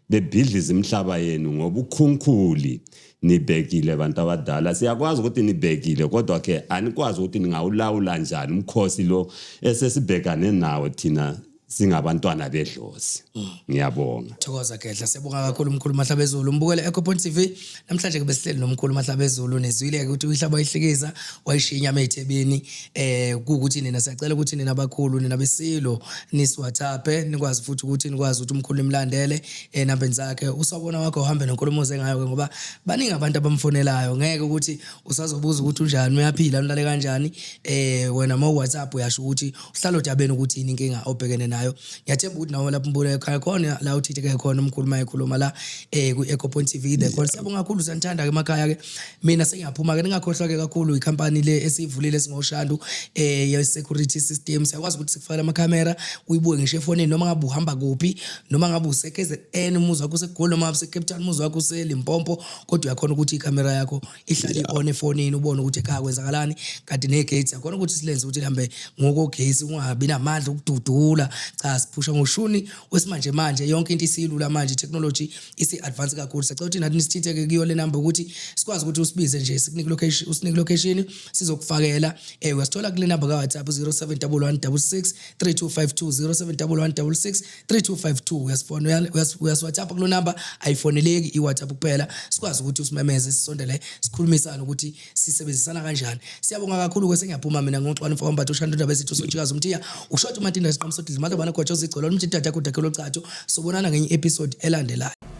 bebhidliza imihlaba yenu ngoba ukhunkhuli. Nibhekile abantu abadala, siyakwazi ukuthi nibhekile, kodwa ke anikwazi ukuthi ningawulawula njani umkhosi lo esesibhekane nawo thina singabantwana bedlozi. Ngiyabonga. Thokoza Gedla, siyabonga kakhulu mkhulu Mahlabezulu. Umbukele Echo Point TV. Namhlanje ke besihleli nomkhulu Mahlabezulu, nezwile ke ukuthi uyihlaba wayihlikiza wayishiya inyama ezithebeni. Kuukuthi nina siyacela ukuthi nina abakhulu, nina besilo, nisi-WhatsApp, nikwazi futhi ukuthi nikwazi ukuthi umkhulu nimlandele enambeni zakhe. Usawubona wakho uhambe nenkulumo zengayo ke, ngoba baningi abantu abamfonelayo, ngeke ukuthi usazobuza ukuthi unjani, uyaphila, ulale kanjani. Wena ma WhatsApp uyasho ukuthi uhlala odabeni ukuthi yini inkinga obhekene nayo. Ngiyathemba ukuthi nawe lapho umbukele ekhaya khona la uthitheke khona umkhulu mayekhuluma la ku Echo Point TV The Call. Siyabonga kakhulu, siyanithanda ke emakhaya ke. Mina sengiyaphuma ke, ningakhohlwa ke kakhulu ikhampani le esiyivulile singoshandu ye security system. Siyakwazi ukuthi sikufakele ama camera uyibuke ngisho efonini noma ngabe uhamba kuphi, noma ngabe use KZN umuzi wakho useGoli, noma ngabe use Cape Town umuzi wakho useLimpopo, kodwa uyakhona ukuthi ikhamera yakho ihlale on efonini ubone ukuthi ekhaya kwenzakalani. Kanti ne-gates yakhona ukuthi silenze ukuthi lihambe ngokogesi, ungabi namandla okududula. Cha, siphusha ngoshuni wesimanje manje, yonke into isilula manje, technology isi-advance kakhulu. Siyacela ukuthi nathi nisithinteke kuyo le number ukuthi sikwazi ukuthi usibize nje sikunike location, usinike location sizokufakela. Uyasithola kule number ka-WhatsApp 0711 66 3252, 0711 66 3252. Uyasifona, uyasi-WhatsApp kulo number, ayifoneleki, i-WhatsApp kuphela, sikwazi ukuthi usimemeze sisondele sikhulumisane ukuthi sisebenzisana kanjani. Siyabonga kakhulu ke, sengiyaphuma mina ngoxwana mfowethu Mbatha ushanda indaba ezithi usotshikazi umthiya ushota uMantinda siqhamusa udidla madlobana gotsho zigcolo umthintatha kudakhe locatho. Sobonana ngenye episode elandelayo.